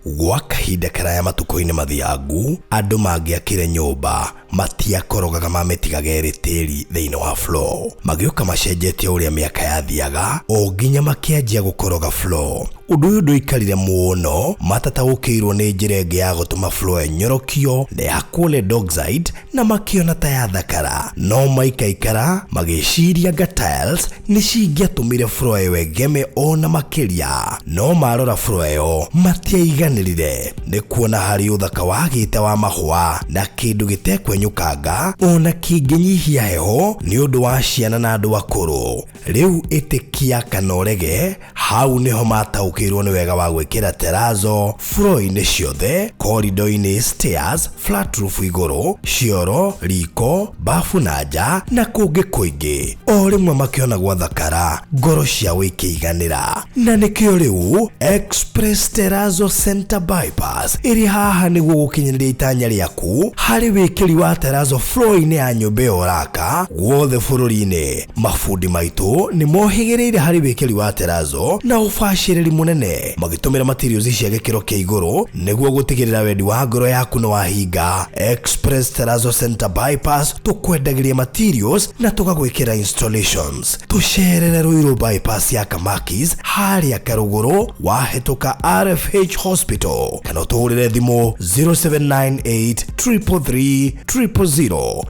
Gwa kahinda karaya matukũ-inĩ mathiangu, andũ mangĩakire nyũmba matiakorogaga mamĩtigaga ĩrĩ tĩri thĩinĩ wa floor. Magĩũka macenjetie ũrĩa mĩaka yathiaga o nginya makĩanjia gũkoroga floor. Ũndũ ũyũ ndũikarire mũno matataũkĩirwo nĩ njĩra ĩngĩ ya gũtũma floor ĩnyorokio na ĩhakwo lead oxide na makĩona ta yathakara. No maikaikara magĩciria anga tiles nĩ cingĩatũmire floor ĩyo ĩgeme ona makĩria. No marora floor ĩyo matiaiganĩrire nĩ kuona harĩ ũthaka wagĩte wa mahũa na kĩndũ gĩtekwenyũkanga ona kĩngĩnyihia heho nĩ ũndũ wa ciana na andũ akũrũ. Rĩu ĩtĩkia kana ũrege, hau nĩho mataũkĩirwo nĩ wega wa gwĩkĩra terrazzo floor-inĩ ciothe, corridor-inĩ, stairs, flat roof igũrũ, cioro, riko, bafu na nja na kũngĩ kũingĩ. O rĩmwe makĩona gwathakara, ngoro ciao ikĩiganĩra. Na nĩkĩo rĩu Express Terrazzo Center Bypass ĩrĩ haha nĩguo gũkinyanĩria itanya rĩaku harĩ wĩkĩri wa terrazzo floor-inĩ ya nyũmba ĩyo ũraka guothe bũrũri-inĩ. Mabundi maitũ nĩ mohĩgĩrĩire harĩ wĩkĩri wa terrazzo na ũbacĩrĩri mũnene, magĩtũmĩra materials cia gĩkĩro kĩa igũrũ nĩguo gũtigĩrĩra wendi wa ngoro yaku nĩ wahinga. Express Terrazzo Center Bypass tũkwendagĩria materials na tũgagwĩkĩra installations. Tũcerere Ruiru Bypass ya Kamakis harĩa Karũgũrũ wahĩtũka RFH Hospital kana ũtũhũrĩre thimũ 0798 333 000.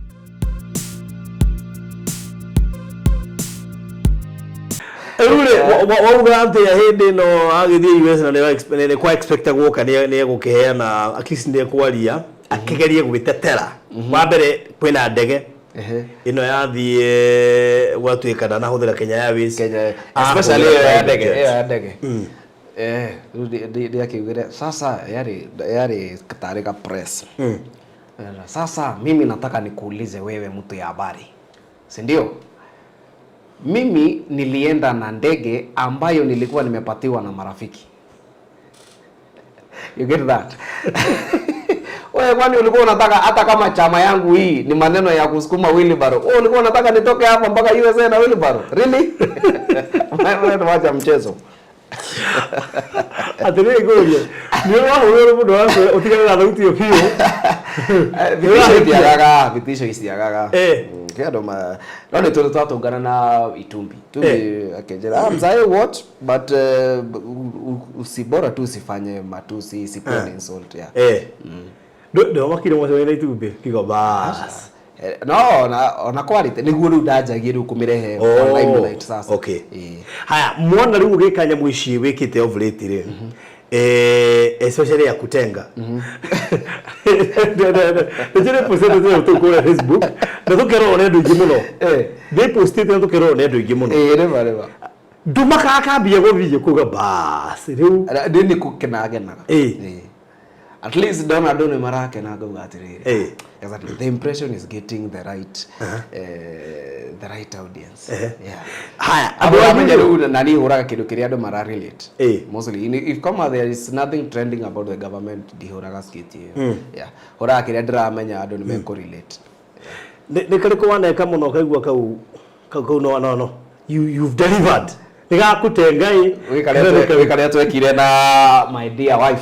Rĩu rĩ, wauga atĩa hĩndĩ ĩno agĩthiĩ US na nĩ kwa expect gũka nĩ egũkĩheana at least nĩ ekwaria akĩgerie gwĩtetera. Wa mbere kwĩna ndege ĩno yathiĩ gwatuĩka ndanahũthĩra Kenya Airways. Kenya, Ahũthĩra especially ĩyo ya private ndege, jet. ĩyo ya ndege. Rĩu ndiakiugire sasa yarĩ tarĩ ka press. Sasa mimi nataka nikuulize wewe mtu ya habari, si ndio? Mimi nilienda na ndege ambayo nilikuwa nimepatiwa na marafiki. You get that? Wewe kwani ulikuwa unataka hata kama chama yangu hii ni maneno ya kusukuma wheelbarrow. Wewe ulikuwa unataka nitoke hapa mpaka USA na wheelbarrow? Really? Wewe wacha mchezo. Atĩrĩrĩ ngũrie, nĩ ũrahũrĩrwo mũndũ wakwĩra ũtigane na thauti ĩyo biũ. Vitisho itiagaga, vitisho iciagaga. Kĩ andũ ma no nĩ tũrĩ twatũngana na Itumbi. Itumbi akĩnjĩra, "Ah, mzae what? But usibora tu usifanye matusi, isikuwe ni insult." Yeah. Ndĩwamakire mũcemanio na Itumbĩ kiugo bas. No ona kwarĩte nĩguo rĩu ndanjagie rĩu kũmĩrehe Oh, limelight sasa. Okay. Haya, mwana rĩu ũgĩka nyamũ ici wĩkĩte of late rĩ, especially ya kutenga nĩnjĩrĩ postĩte tũnyamũ tũu kũrĩa Facebook na tũkerorwo nĩ andũ aingĩ mũno. Ndĩpostĩte na tũkerorwo nĩ andũ aingĩ mũno. Rĩma rĩma. Ndumakaga kambia gũthiĩ kuga bas rĩu. Ndĩ nĩ kũkenagenaga. At least ndona andũ nĩ marakena ngauga atĩrĩrĩ. Exactly. The impression is getting the right audience. Yeah. Haya, Andũ andũ amenya anyu rĩu na niĩ hũraga kĩndũ kĩrĩa andũ mara relate. Mostly if kama there is nothing trending about the government, ndihũraga skit ĩyo. Yeah. Hũraga kĩrĩa ndĩramenya andũ nĩ mekũ relate. Nĩ karĩkũ waneka mũno ũkaigua kau kau kau no no no. You've delivered. Nĩ gakũtenga ĩ. Wĩ karĩa twekire na my dear wife.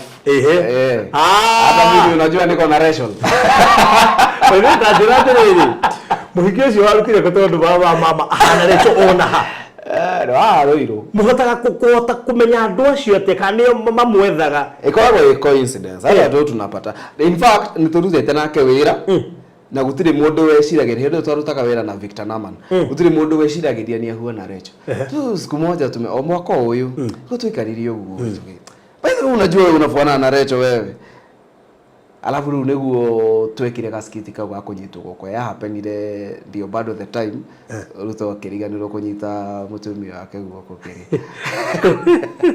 Hata mimi unajua niko na ration. Wewe ta njĩra atĩrĩrĩ. Mũhiki ũcio warutire kũ tondũ baba mama ahana Rachel ona ha. Rũirũ. Mũhotaga kũhota kũmenya andũ acio atĩa kana nĩo mamwethaga? Ĩkoragwo ĩ coincidence. Hata andũ tunapata. In fact, nĩ tũrutĩte nake wĩra. Na gũtirĩ mũndũ weciragĩria hĩndĩ ĩyo twarutaga wĩra na Victor Naman. Gũtirĩ mũndũ weciragĩria nĩ ahuana Rachel. Tu siku moja tume o mwaka ũyũ rĩu tũikarire ũguo. By the way, unajua wewe unafuanana na Rachel wewe. Alafu rĩu nĩguo twekire gaskiti kau ga kũnyitwo guoko. Ya happenire ndio bado the time Ruto akĩriganĩrwo kũnyita mũtumia wake guoko kĩrĩ.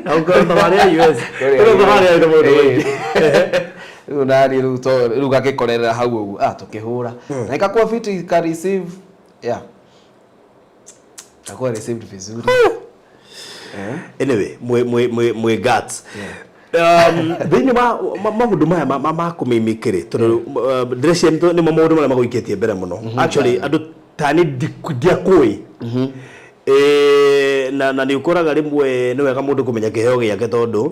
Aukorwo thabarĩ ya US. Ĩno thabarĩ yarĩ na maũndũ maingĩ. Rĩu nani rĩu to rĩu gagĩkorerera hau ũguo, tũkĩhũra. Na ikakuwa fit, ika receive. Yeah. Ikakuwa received vizuri. Anyway, mwĩ guts thĩinĩ wa maũndũ maya ma kũmimikĩrĩ, tondũ ndĩreciria nĩmo maũndũ marĩa magũikĩtie mbere mũno. Actually, andũ tani ndiakũĩ. Na nĩ ũkoraga rĩmwe nĩ wega mũndũ kũmenya kĩheo gĩake, tondũ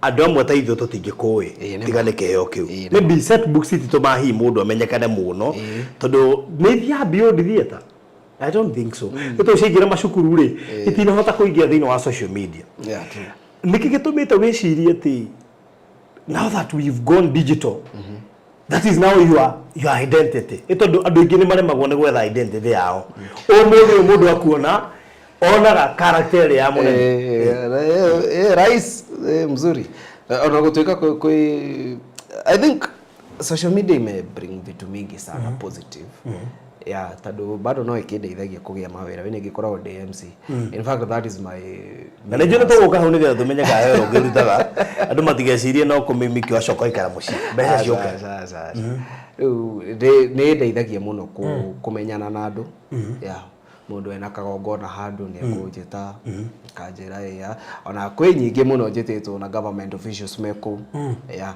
andũ amwe ta ithuĩ tũtingĩkũĩ tiga nĩ kĩheo kĩu. Maybe set books ititũmaga hihi mũndũ amenyekane mũno, tondũ nĩ ithiaga beyond theatre. I don't think so. Nĩ tondũ ciaingĩra macukuru rĩ, itinahota kũingĩra thĩinĩ wa social media. Yeah, true. Nĩkĩ gĩtũmĩte wĩcirie atĩ now that we've gone digital, that is now your identity? Nĩ tondũ andũ aingĩ nĩ maremagwo nĩ gwetha identity yao. Ũmũthĩ ũyũ mũndũ akuona onaga character ĩrĩa ya mũnene. Rais mzuri. Ona gũtuĩka kwĩ I think social media ime bring vitu mingi sana positive, yeah, tondũ bado no ĩkĩndeithagia kũgĩa mawĩra. Wĩ nĩngĩkoragwo ndĩ MC. In fact, that is my Na nĩ njũĩ nĩ tũgũka hau nĩgetha tũmenye kana he wĩra ũngĩrutaga, andũ matigecirie no kũmimiki wacoka ũikara mũciĩ mbeca ciũke. Aca, aca, aca. Rĩu nĩ ĩndeithagia mũno kũmenyana na andũ. Yeah, mũndũ ena kagongona handũ nĩ ekũnjĩta kanjĩra ĩa ona kwĩ nyingĩ mũno njĩtĩtwo na government officials me kũu, yeah.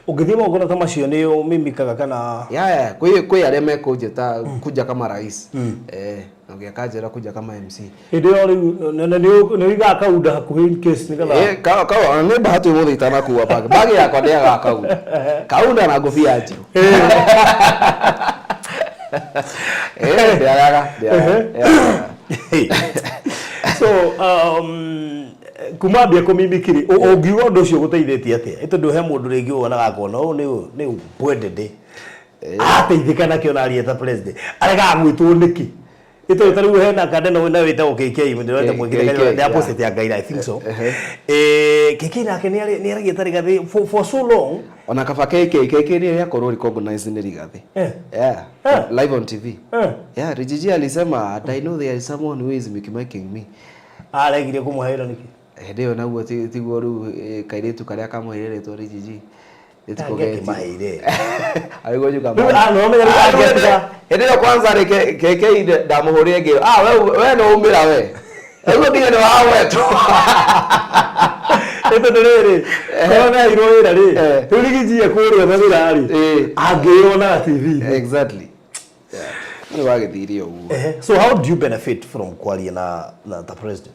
Ũngĩthiĩ magongona ta macio nĩ ũmimikaga kana? Yeah, kwĩ arĩa mekũnjĩta kuja kama rais, na ũngĩ akanjĩra kuja kama MC. Hĩndĩ ĩyo rĩu nĩ ũigaga kaunda hakuhĩ in case nĩgetha Ka nĩ bahati ũmũthĩ itanakua bag. Bag yakwa ndĩagaga kaunda. Kaunda na ngũbia njirũ. Ndĩagaga. Yeah. So kuma ambia kũmimikiri, ũngiuga ũndũ ũcio ũgũteithĩtie atĩa? Ĩ tondũ he mũndũ rĩngĩ wonaga akona ũyũ nĩ bwendede ateithĩka nakĩo na arie ta president aregaga gwĩtwo nĩkĩ? Ĩ tondũ ta rĩu hena kandeno na wĩtagwo KK ndĩreta mwĩkire KK, nĩ opposite ya Ngaira, I think so. KK nake nĩ aragia ta Rigathĩ for so long. Ona kaba KK KK nĩ akorwo recognized nĩ Rigathĩ. Yeah. Live on TV. Yeah, Riggy G alisema, "I know there is someone who is making me." Aregire kũmũhe wĩra nĩkĩ? Hĩndĩ ĩyo naguo tiguo rĩu kairĩtu karĩa kamũheire rĩtwa Riggy G. Nĩtiko geti. Angĩakĩmaheire. Arĩguo njuga. Rĩu, ah, no ũmenye rĩu angĩatiga. Hĩndĩ ĩyo kwanza rĩ KK ndamũhũrire ngĩrwo, "Ah, we no umĩra we. Rĩu nginya nĩ wagwetwo." Ĩ tondũ rĩrĩ korwo nĩ aheirwo wĩra rĩ, rĩu Riggy G ekũrĩa na wĩra rĩ, angĩyonaga TV. Exactly. Yeah. Nĩ wagĩthire ũguo. So how do you benefit from kwaria na the president?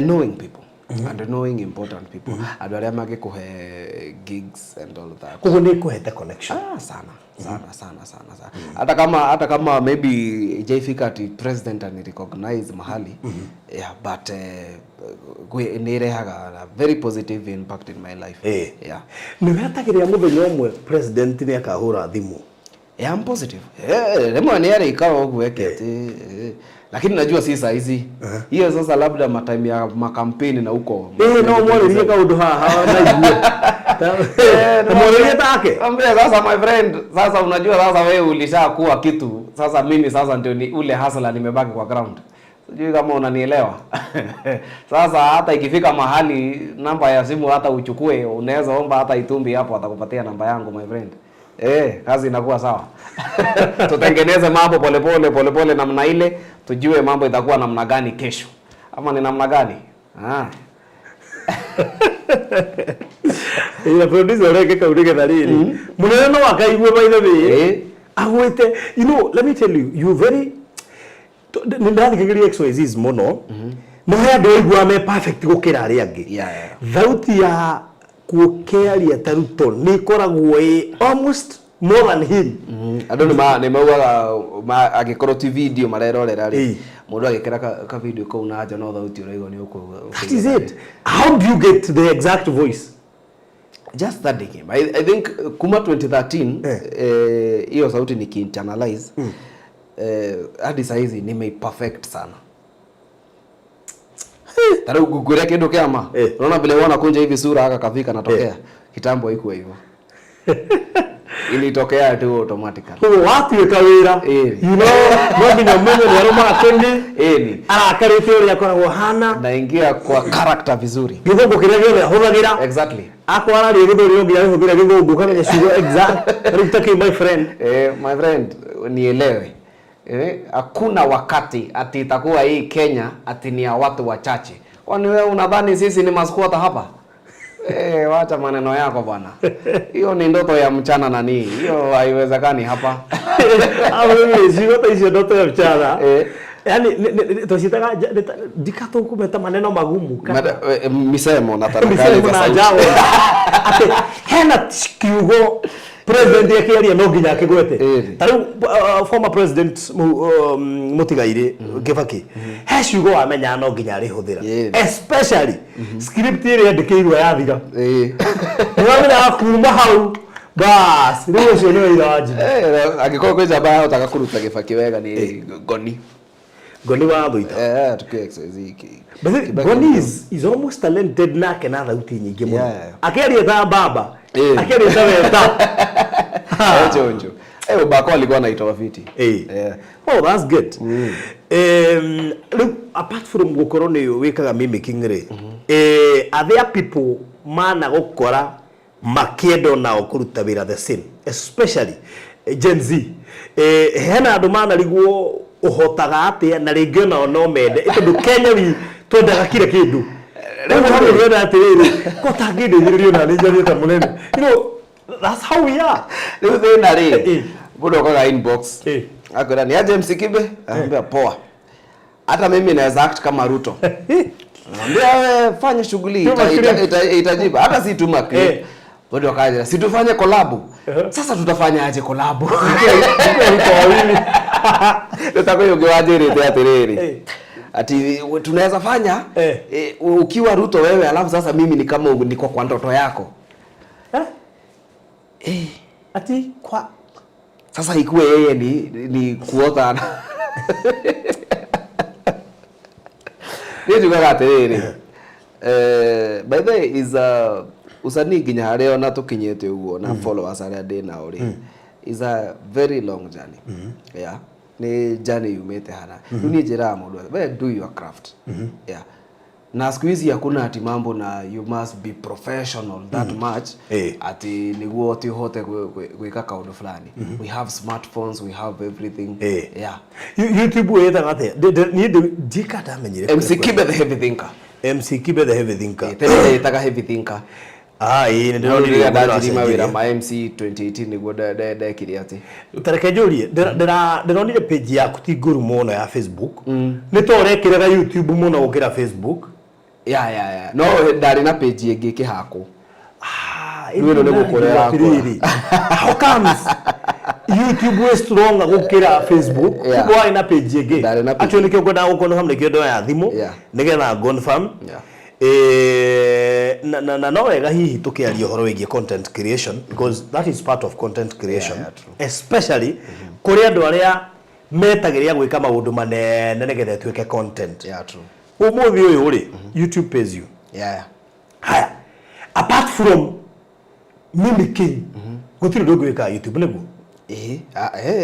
Knowing people and knowing important people, andũ arĩa mangĩkũhe gigs and all that. Koguo nĩ kũhete connection. Ah, sana sana sana sana sana. Hata kama maybe ijaifika ati president ani recognize mahali, yeah, but nĩ ĩrehaga a very positive impact in my life. Yeah. Nĩ wetagĩrĩra mũthenya ũmwe president nĩ akahũra thimũ? Yeah, I'm positive. Rĩmwe nĩ arĩikara ũguo eke ati lakini najua si saa hizi. Hiyo sasa labda matime ya makampeni na huko. No mwarĩrie kaũndũ haha naigue mwarĩrie take. Ambia sasa, "My friend, sasa unajua sasa wewe ulishakuwa kitu. Sasa mimi sasa ndio ni ule hustler nimebaki kwa ground. Sijui kama unanielewa. Sasa hata ikifika mahali namba ya simu hata uchukue, unaweza omba hata Itumbi hapo atakupatia namba yangu, my friend. Kazi inakuwa sawa. Tutengeneze mambo polepole polepole namna ile, tujue mambo itakuwa namna gani kesho. Ama ni namna gani? Ah. Ĩra producer ũreke kau nĩgetha rĩrĩ mũnene no akaigue, by the way. Agwĩte, let me tell you, you very nĩ ndathikagĩrĩria XYZs mũno, no he andũ aiguaga me perfect gũkĩra arĩa angĩ. Thauti ya kũkĩaria ta Ruto nĩ ĩkoragwo ĩ almost more than him. Andũ nĩ maugaga angĩkorwo ti video marerorera rĩ, mũndũ agĩkĩra ka video kau na nja no thauti ũraigua nĩ ũkũigua. That is it. How do you get the exact voice? Just studying him. I think kuma 2013 hiyo sauti nikiinternalize hadi saizi nimeiperfect sana. Ta rĩu ngwĩre kĩndũ kĩama. Unaona vile huwa nakunja hivi sura aka kafika natokea. Kitambo haikuwa hivyo. Ilitokea tu automatically. Koguo watuĩka wĩra, no nginya ũmenye nĩ arũmaga kĩni, arakarĩte ũrĩa akoragwo hana. Naingia kwa character vizuri. Gĩthũngũ kĩrĩa gĩothe ahũthagĩra. Akorwo araria gĩthũri, no nginya ahũthĩre gĩthũngũ, ũkamenya ciugo exact rĩu ta kĩ "my friend". My friend, nielewe. Hakuna wakati ati itakuwa hii Kenya ati ni ya watu wachache. Kwani wewe unadhani sisi ni masquota hapa? Wacha maneno yako bwana. Hiyo ni ndoto ya mchana nani. Hiyo haiwezekani hapa. Au ciugo ta icio ndoto ya mchana. Yani twacitaga ndika tũkũmeta maneno magumu kana Misemo na tarakali misemo za na sauti. njago atĩ hena kiugo president akĩaria no nginya akĩgwete. Ta rĩu former president Mũtigairĩ Kĩbakĩ, he ciugo wamenyaga no nginya arĩhũthĩra, especially script ĩrĩa yandĩkĩirwo yathira, nĩwamenyaga kuma hau bas rĩu ũcio nĩ wĩra wa njino. Angĩkorwo kwĩ njamba yahotaga kũruta Gĩbakĩ wega nĩ Ngoni. Ngoni wa Thuita. Tukiwa exercise hiki. But then, Kibaki Ngoni is almost talented nake na thauti nyingĩ mũno. Akĩaria ta baba, akĩaria ta weta. Chonjo. Ubako alikuwa anaitwa fiti. Oh, that's good. Rĩu apart from gũkorwo nĩ wĩkaga mimicking rĩ, are there people mana gũkora makĩenda onao kũruta wĩra the same, especially Gen Z? Hena andũ manarigwo ũhotaga atĩa na rĩngĩ onao no mende, tondũ Kenya wi twendaga kila kĩndũ. Rĩu hamwe twenda atĩrĩrĩ, ko tangĩndeithĩrĩria ona nĩ njarie ta mũnene. That's how we are. Rĩu thĩna rĩ, mũndũ okaga inbox akwĩra ni aje MC Kibe, anambia poa, hata mimi naweza act kama Ruto. Anambia wewe fanya shughuli, Tuma clip. itajiba, hata si tuma clip. Bado akaja, si tufanye collab. Sasa tutafanya aje collab? Ruto wawili. Tutakuwa ungewaje atiriri. Ati tunaweza fanya ukiwa Ruto wewe, alafu sasa mimi ni kama niko kwa ndoto yako. Ati kwa sasa ikuwe yeye ni kuota. Niĩ njugaga atĩrĩrĩ, by the way is a usanii nginya harĩa ona tũkinyĩte ũguo na followers arĩa ndĩ nao rĩ, is a very long journey. Yeah. Nĩ journey yumĩte hara. Rĩu niĩ njĩraga mũndũ, we do your craft. Yeah. Na siku hizi hakuna ati mambo na you must be professional that much ati niguo ati uhote gwĩka kaũndũ fulani. We have smartphones, we have everything. Yeah. YouTube wĩtaga atĩa? Niĩ ndika ndamenyire. MC Kibe the Heavy Thinker. MC Kibe the Heavy Thinker. Tene ndĩtaga Heavy Thinker. Ĩĩ, nĩ No, ndĩronire rĩrĩa ũguo ndanjirie mawĩra ũracenjirie. ma MC 2018 nĩguo ndekire atĩ. Ta reke njũrie, ndĩronire page yaku ti ngũru mũno ya Facebook. Nĩ ta ũrekĩraga YouTube mũno gũkĩra Facebook. Ya, ya, ya. No ndarĩ na page ĩngĩ ĩkĩhakwo. Rĩu ĩno nĩ gũkũra ĩrakũra. Atĩrĩrĩ, how comes YouTube is stronger gũkĩra Facebook? Koguo warĩ na page ĩngĩ. Ndarĩ na page. Actually nĩkĩo ngwendaga gũkonfirm, nĩkĩo ndoya thimũ nĩgetha confirm. Na no wega hihi tũkĩaria ũhoro wĩgiĩ content creation, because that is part of content creation. Especially kũrĩ andũ arĩa metagĩrĩra gwĩka maũndũ manene nĩgetha ĩtuĩke content. Yeah, true. Ũmũthĩ ũyũ rĩ, YouTube pays you. Haya, apart from mimicking, gũtirĩ ũndũ ũngĩ wĩkaga YouTube nĩguo? Ĩĩ,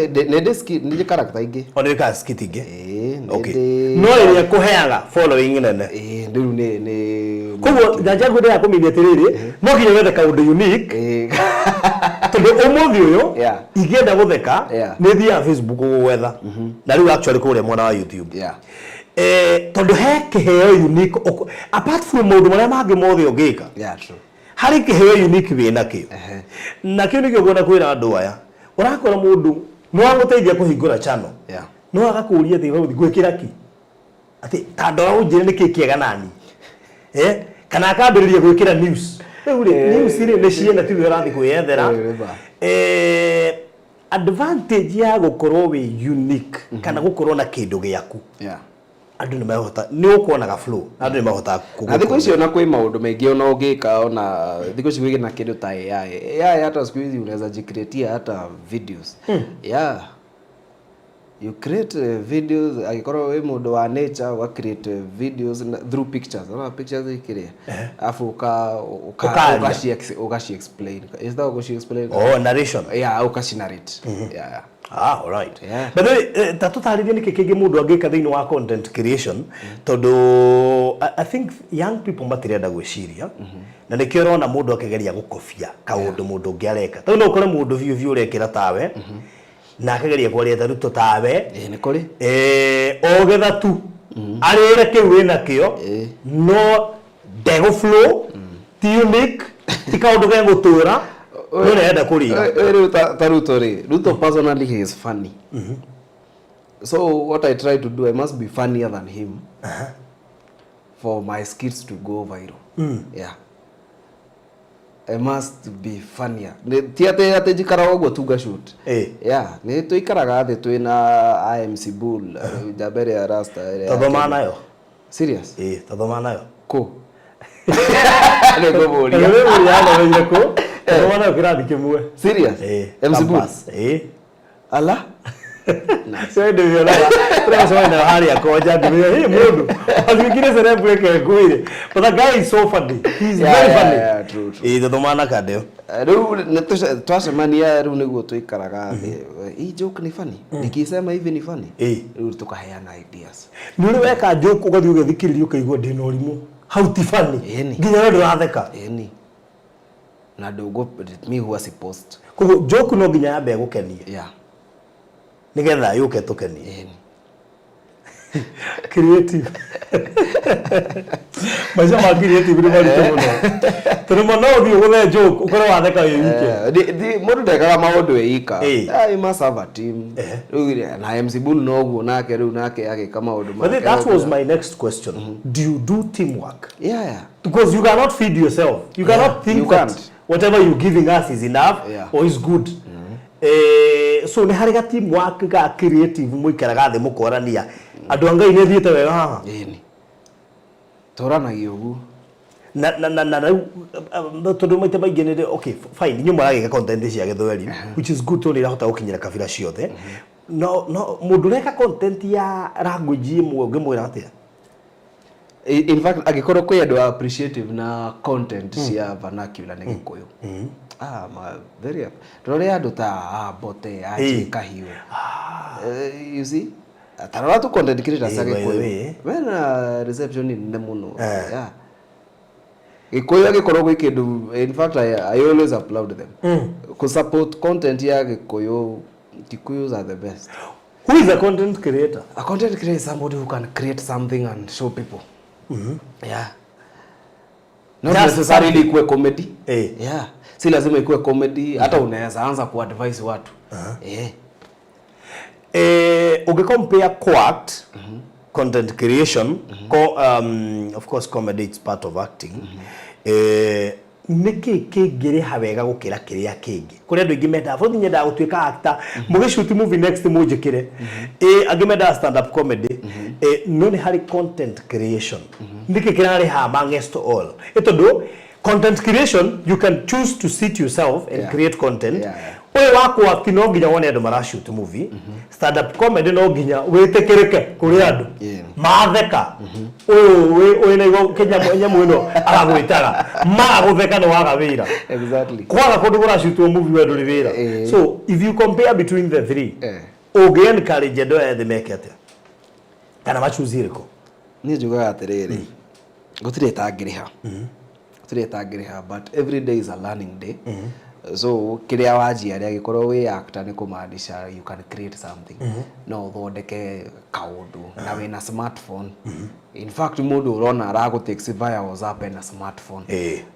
nĩ ndĩ skit, nĩ ndĩ character ingĩ. O nĩ wĩkaga skit ingĩ? Ĩĩ, nĩ Okay. ndĩ No ĩrĩa ĩkũheaga following nene. Ĩĩ, rĩu nĩ Koguo njanja yaku ndĩrenda kũmenya atĩrĩrĩ, no nginya wethe kaũndũ unique. Tondũ ũmũthĩ ũyũ, ingĩenda gũtheka, nĩ thiaga Facebook gwetha. Na rĩu actually kũrĩa mwena wa YouTube. Tondũ he kĩheo unique, apart from maũndũ marĩa mangĩ mothe ũngĩka. Yeah, true. Harĩ kĩheo unique wĩ nakĩo. Na kĩu nĩkĩo ngwenda kwĩra andũ aya. Ũrakora mũndũ no agũteithia kũhingũra channel. No agakũria atĩ wewe ngwĩkĩra kĩ? Atĩ ta ndora ũnjĩre nĩkĩ kĩega nani. Kana akambĩrĩria gwĩkĩra news. Rĩu rĩ, news rĩ nĩ ciene tiwe ũrathiĩ kwĩyethera. Advantage ya gũkorwo wĩ unique kana gũkorwo na kĩndũ gĩaku. Andũ nĩ mahota, nĩ ũkuonaga flow, andũ nĩ mahotaga Na thikũ ici ona kwĩ maũndũ maingĩ ona ũngĩka, ona thikũ ici kwĩna kĩndũ ta AI. AI hata siku hizi unaweza jicreatia hata videos. Yeah. You create videos, angĩkorwo wĩ mũndũ wa nature, ũga create videos through pictures. Ona pictures ikĩrĩa. Alafu Ũkaria. ukaci explain. Is that ukaci explain? Oh, narration. Yeah, ukaci narrate. Yeah, yeah. All right. By the way, ta tũtarĩrie nĩkĩ kĩngĩ mũndũ angĩka thĩinĩ wa content creation, tondũ I think young people matirenda gwĩciria, na nĩkĩo ũrona mũndũ akĩgeria gũkobia kaũndũ mũndũ ũngĩ areka. Tondũ no ũkore mũndũ biũ biũ ũrekĩra tawe, Na akageria kwaria ta Ruto tawe. Ĩ, nĩ kũrĩ. Ogetha tu arĩre kĩu wĩnakĩo, no ndegũ flow ti unique, ti kaũndũ gegũtũra, no nĩarenda kũrira. Rĩu ta Ruto rĩ, Ruto personally, he is funny. So what I try to do, I must be funnier than him for my skits to go viral. Yeah, I must be funnier. Ti atĩ njikaraga ũguo tu ngashoot. Yeah, nĩ tũikaraga thĩ twĩna IMC Bull, njamba ĩrĩa ya Rasta ĩrĩa ya Tathoma Kenya. nayo. Serious? Ĩ, tathoma nayo. Kũ? Nĩ ngũmũria. Yathomeire kũ? Tathoma nayo kĩrathi kĩmwe. Serious? Ĩ, MC Bull? campus. Ĩ. Ala. Cio hĩndĩ ĩyo tũracemania nayo harĩa konja ngĩmwĩra, "Hey, mũndũ atuĩkire celeb, reke ngwĩre, but the guy is so funny, he is very funny." Yeah, true, true. Ĩ, tathoma na kandeo. Rĩu nĩ twacemania rĩu nĩguo tũikaraga thĩ, hii joke ni funny, nikisema hivi ni funny. Rĩu tukaheana ideas. Nĩ ũrĩ weka joke ũgathiĩ ũgethikĩrĩria ũkaigua ndĩna ũrimũ hau, ti funny? Ĩni. Nginya we ndũratheka. Ĩni, na ndũgũ mi huwa si post. Koguo joke no nginya yambe ĩgũkenie nĩgetha yũke tũkenie. Ĩni. Creative, maica ma creative nĩ maritũ mũno, tondũ ma no ũthiĩ ũgũthe joke ũkorwo watheka wĩ wike. Mũndũ ndekaga maũndũ eika. Ĩ. You must have a team. Rĩu na MC Bull noguo nake, rĩu nake agĩka maũndũ But make. that was my next question. Do you do teamwork? Yeah. Because you cannot feed yourself. You cannot think You that can't. whatever you're giving us is enough or is good. So nĩ harĩ ga teamwork ga creative mũikaraga thĩ mũkorania, andũ a Ngai, nĩ thiĩte wega haha? Ĩni, tũranagia ũguo. Na rĩu tondũ maita maingĩ nĩ, okay, fine, inyuĩ mũragĩka content cia gĩthweri, which is good, tondũ nĩ irahota gũkinyĩra kabira ciothe, no mũndũ ũreka content ya language ĩmwe ũngĩmwĩra atĩa? In fact, angĩkorwo kwĩ andũ appreciative na content cia vernacular, nĩ Gĩkũyũ. Ah, ma, very tũrore andũ ta Mbote, Anjĩ Kahiũ. You see, tarora tu content creators a By the Gĩkũyũ way. mena reception nene mũno. Yeah. Gĩkũyũ angĩkorwo gwĩ kĩndũ, in fact, I always applaud them ku support content ya Gĩkũyũ. Kikuyus are the best. Who is a content creator? A content creator is somebody who can create something and show people. Yeah. Not Just necessarily something. ikuwe comedy. Yeah. Si lazima ikuwe comedy, hata unaweza anza kuadvise watu. Ũngĩcompare co-act, content creation, of course comedy is part of acting, nĩkĩ kĩngĩrĩha wega gũkĩra kĩrĩa kĩngĩ? Kũrĩ andũ aingĩ mendaga bũthi, nyendaga gũtuĩka actor, mũgĩshoot movie next mũnjĩkĩre. Angĩ mendaga stand up comedy. No nĩ harĩ content creation, nĩkĩ kĩrarĩha amongst all? Tondũ content creation, you can choose to sit yourself and create content. Ũyũ wa kũ-act no nginya wone andũ marashoot movie. Stand up comedy no nginya wĩtĩkĩrĩke kũrĩ andũ, matheka ũyũ wĩna kĩnyamũ nyamũ ĩno aragwĩtaga, maga gũtheka nĩ waga wĩra. Kwaga kũndũ kũracutwo movie, we ndũrĩ wĩra. So if you compare between the three, ũngĩ encourage andũ aya ethĩ meke atĩa kana machoose ĩrĩkũ? Niĩ njugaga atĩrĩrĩ, gũtirĩ ĩtangĩrĩha, gũtirĩ ĩtangĩrĩha, but every day is a learning day. So kĩrĩa wanjia rĩ, angĩkorwo wĩ actor, nĩ kũmaanisha you can create something, no ũthondeke kaũndũ na wĩna smartphone. In fact, mũndũ ũrona aragũtext via WhatsApp ena smartphone.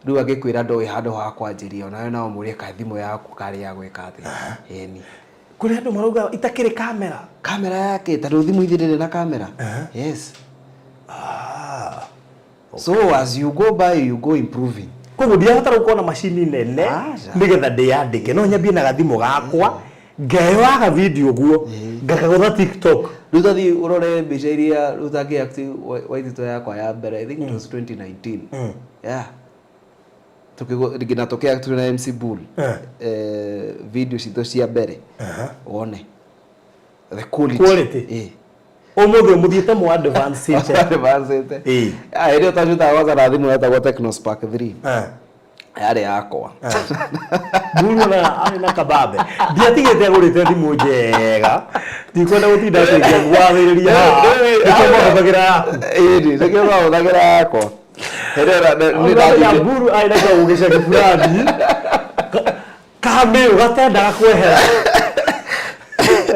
Rĩu angĩkwĩra ndoĩ handũ ha kwanjĩria, onawe no ũmũrie ka thimũ yaku karĩ ya gwĩka atĩa. Ĩni. Kũrĩ andũ marauga itakĩrĩ kamera. Kamera yake, tondũ thimũ ithe ndĩrĩ na kamera. Yes. So as you go by, you go improving. Koguo ndiabatara gũkorwo na macini nene Aca. nĩgetha ndĩyandĩke, no nyambie na gathimũ gakwa, ngeyoaga video guo ngakagũtha TikTok. Rĩu tathiĩ ũrore mbica iria rĩu takĩact Waititũ yakwa ya mbere, I think it was 2019. Yeah, nginya tũkĩact na MC Bull. Video citũ cia mbere, wone the quality. Quality. Ũmũthĩ mũthiĩte mũ advance. Advanced. Ah, hĩndĩ ĩyo twacutaga kwanza na thimũ yetagwo Tecno Spark 3. Yarĩ yakwa. Buru na arĩ na kababe, ndiatigĩte agũrĩte thimũ njega, ndikwenda gũtinda atĩ ngĩgwathĩrĩria haha, nĩkĩo mahũthagĩra yaku. Ĩni, nĩkĩo mahũthagĩra yakwa. Hĩndĩ ĩyo nĩ Ũramenya ndathire. Mburu arĩ na kaũgĩcagi fulani kamĩũ gatendaga kwehera.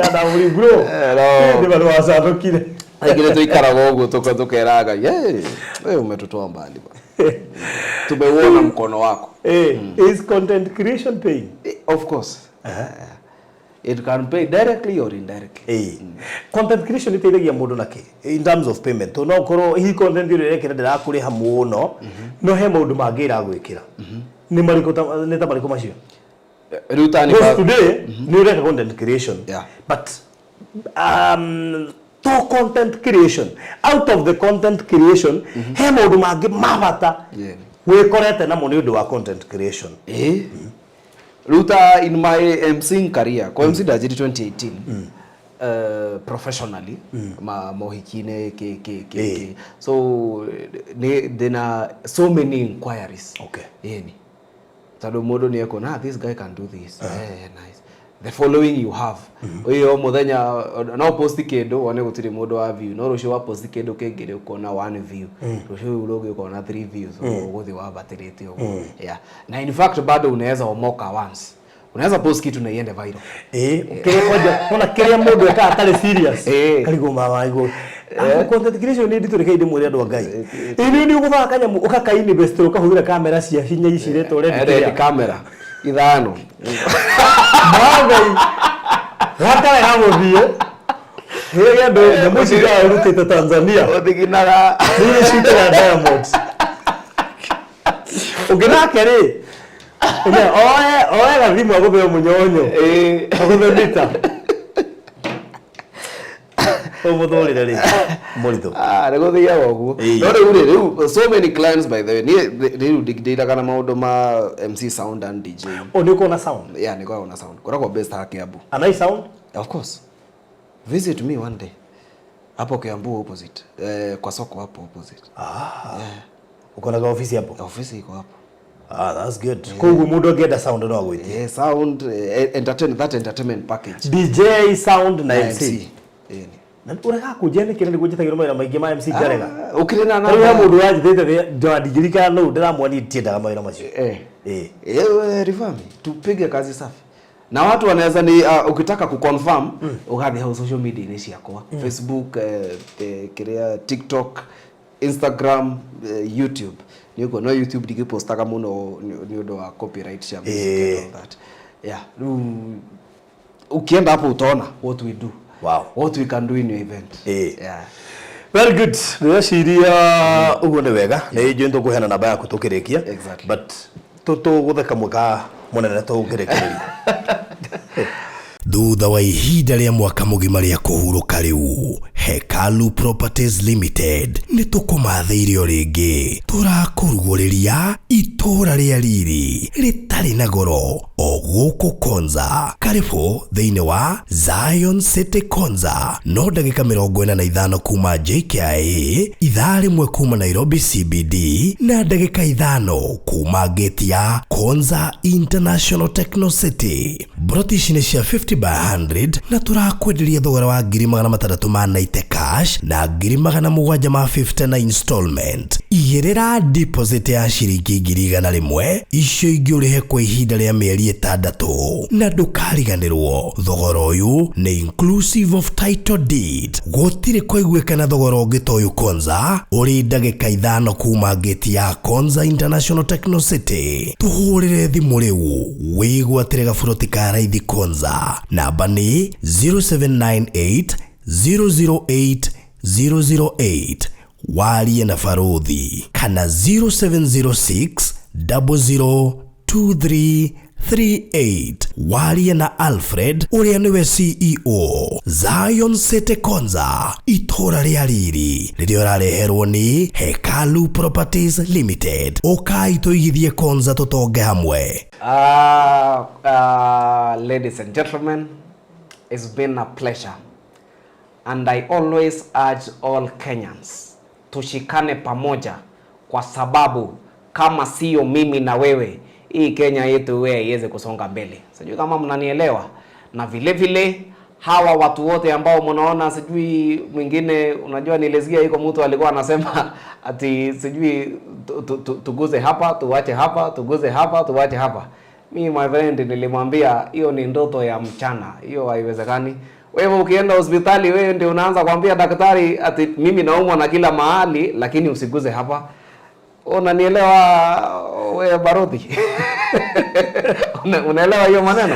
Ndamuri bro. No. Nĩ marĩ wacandũkire. Aingĩ tuikaraga ũguo tukera Ngai, "Hey, wewe umetutoa mbali bwana, tumeuona mkono wako." Is content creation paying? Of course. It can pay directly or indirectly. Content creation iteithagia mũndũ nake in terms of payment? To no ũkorwo hihi content ĩrĩa ũrekĩra ndĩrakũrĩha mũno, no he maũndũ mangĩ ĩragwĩkĩra. Nĩ marĩkũ nĩ ta marĩkũ macio? Rĩu ta Because today nĩ ũreka content creation, but to content creation, out of the content creation he maũndũ mangĩ ma bata wĩkorete namo nĩ ũndũ wa content creation. Rĩu ta in my MCing career, kwa MC ndanjirie 2018 professionally, ma mohiki-inĩ kĩ kĩ kĩ kĩ. So nĩ ndĩna so many inquiries. Ĩni tondũ mũndũ nĩ ekuona, "Ah, this guy can do this." Nice, the following you have. Ũyũ mũthenya no post kĩndũ wone gũtirĩ mũndũ wa view, no rũciũ wa post kĩndũ kĩngĩ rĩ ũkona one view, rũciũ rũu rũngĩ ũkona three views, ũgũthiĩ wambatĩrĩte ũguo. Yeah, na in fact bado unaweza omoka once, unaweza post kitu na iende viral. Kĩrĩa kwanja ona kĩrĩa mũndũ ekaga atarĩ serious, karigwo mamaigwo content creation nĩ nditũ. Rekei ndĩmwĩre, andũ a Ngai, ĩ nĩ ũgũthaka kanyamũ ũkaka invest, ũkahũthĩra kamera cia hinya ici retwo red. Red camera ithano. Ngai gakarega gũthiĩ rĩrĩa andũ nyamũ ici ndĩrarutĩte Tanzania. Ũthiginaga. Nĩ citaga Diamond ũngĩ nake rĩ oe oe gathimũ agũthe mũnyonyo, agũthe mita ũmũthũrĩre rĩ mũritũ. Ah, nĩ gũthiaga ũguo. No rĩu rĩ, rĩu so many clients, by the way, niĩ rĩu ndiraga na maũndũ ma MC, sound and DJ. O nĩ ũkorwo na sound? Yeah, nĩ ngoragwo na sound, ngoragwo based haha Kiambu. Anai sound? Of course, visit me one day hapo Kiambu opposite, kwa soko hapo opposite. Ah, ukonaga ofisi hapo? Ofisi iko hapo. Ah, that's good. Koguo mũndũ angĩenda sound no agwĩtie? Yeah, sound, entertain, that entertainment package. DJ, sound na Na MC. MC. Ĩni. Na ũrega kũnjia nĩkĩ? Nĩguo njĩtagĩrwo mawĩra maingĩ ma MC njarega. Ah, ũkĩrĩ na Rĩu he namba. mũndũ wanjĩtĩte ndingĩririkana nũ, ndĩramwani ndiendaga mawĩra macio. Refer me, tupige kazi safi na watu wanaweza ni ukitaka kuconfirm ugathiĩ hau social media inĩ ciakwa, Facebook, kiria, TikTok, Instagram, YouTube nĩ ũguo. No YouTube ndingĩpostaga mũno nĩ ũndũ wa copyright cia music and all that. Yeah, rĩu ukienda hapo utaona what we do, what we can do in your event. Yeah. Very good. Ndĩreciria ũguo nĩ wega, nĩ njũĩ tũkũheana namba yaku tũkĩrĩkia. But tũgũthe kamwe ka mũnene tũngĩrĩkĩrĩria. Thutha wa ihinda rĩa mwaka mũgima rĩa kũhurũka, rĩu Hekalu Properties Limited nĩ tũkũmathĩire o rĩngĩ. Tũrakũrugũrĩria itũũra rĩa riri rĩtarĩ na goro o gũkũ Konza. Karibu thĩinĩ wa Zion City Konza, no ndagĩka 45 kuma JKIA, ithaa 1 kuma Nairobi CBD, na ndagĩka 5 kuma gate ya Konza International Techno City. Broti ici nĩ cia 50 by 100 na tũrakwenderia thogora wa 690,000 ma cash na 750,000 na installment. Igĩrĩra deposit ya ciringi 100,000, icio ingĩ ũrĩhe kwa ihinda rĩa mĩeri 6, na ndũkariganĩrwo thogora ũyũ nĩ inclusive of title deed. Gũtirĩ kũiguĩkana thogora ũngĩ ta ũyũ Konza, ũrĩ ndagĩka 5 kuma gate ya Konza International Techno City. Tũhũrĩre thimũ rĩu wĩgwatĩre gaburoti ka raithi Konza. Namba nĩ 0798 008 008, warie na baruthi, kana 0706 002338, warie na Alfred ũrĩa nĩwe CEO. Zion City Konza, itũra rĩa riri rĩrĩa ũrareherwo nĩ Hekalu Properties Limited. Ũkai tũigithie Konza, tũtonge hamwe. Ladies and gentlemen, it's been a pleasure. And I always urge all Kenyans tushikane pamoja, kwa sababu kama sio mimi na wewe, hii Kenya yetu wewe iweze kusonga mbele. Sijui kama mnanielewa. Na vile vile hawa watu wote ambao mnaona, sijui mwingine, unajua nilisikia iko mtu alikuwa anasema ati sijui tuguze hapa tuwache hapa, tuguze hapa tuwache hapa. Mi, my friend, nilimwambia hiyo ni ndoto ya mchana, hiyo haiwezekani. Wewe ukienda hospitali, wewe ndio unaanza kuambia daktari ati mimi naumwa na kila mahali, lakini usiguze hapa. Unanielewa wewe Barodhi? Unaelewa hiyo maneno?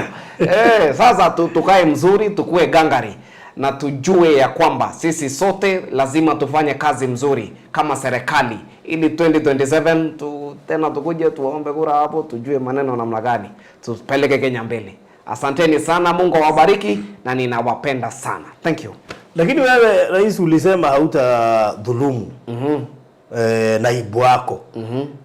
Sasa tukae mzuri, tukue gangari na tujue ya kwamba sisi sote lazima tufanye kazi mzuri kama serikali ili 2027 tena tukuje tuombe kura hapo, tujue maneno namna gani tupeleke Kenya mbele. Asanteni sana, Mungu awabariki na ninawapenda sana. Thank you. Lakini wewe rais ulisema hautadhulumu naibu wako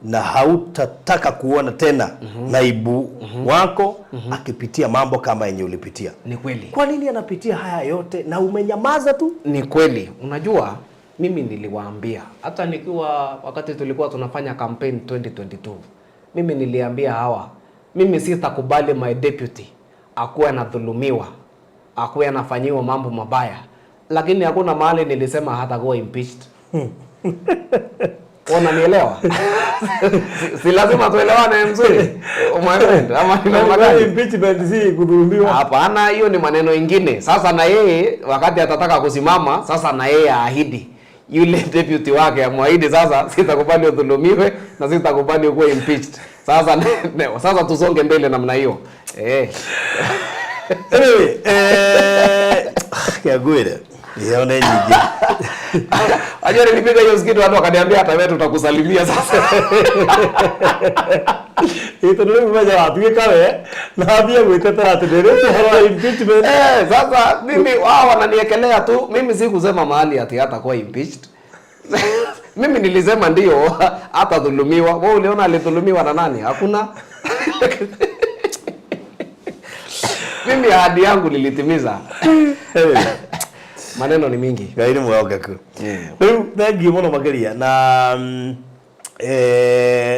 na hautataka kuona tena naibu wako akipitia mambo kama yenye ulipitia. Ni kweli. Kwa nini anapitia haya yote na umenyamaza tu? Ni kweli. Unajua, mimi niliwaambia hata nikiwa wakati tulikuwa tunafanya campaign 2022, mimi niliambia hawa, mimi sitakubali my deputy akuwe anadhulumiwa, akuwe anafanyiwa mambo mabaya, lakini hakuna mahali nilisema hatakuwa impeached. Unanielewa? Si lazima tuelewane mzuri, my friend, ama ni namna gani? Impeachment si kudhulumiwa. Hapana, hiyo ni maneno ingine. Sasa na yeye wakati atataka kusimama, sasa na yeye aahidi yule deputy wake amwahidi, sasa sitakubali udhulumiwe na sitakubali ukuwe impeached. Sasa sasa tusonge mbele namna hiyo. Anyway, Kiagwire. Yone nyingi. Ajua nilipiga hiyo skit watu wakaniambia hata wewe tutakusalimia sasa. Ito nĩ mũmenya watuĩka we na ambie gwĩtetera atĩ ndĩrĩte ũhoro wa impeachment. Sasa mimi wao wananiekelea tu, mimi sikusema mahali ati hatakuwa impeached. Mimi nilisema ndio hatadhulumiwa. Wewe uliona alidhulumiwa na nani? Hakuna. Mimi ahadi yangu nilitimiza. Maneno ni mingi. Ngai nĩ mwĩhokeku. Rĩu thengiũ mũno makĩria na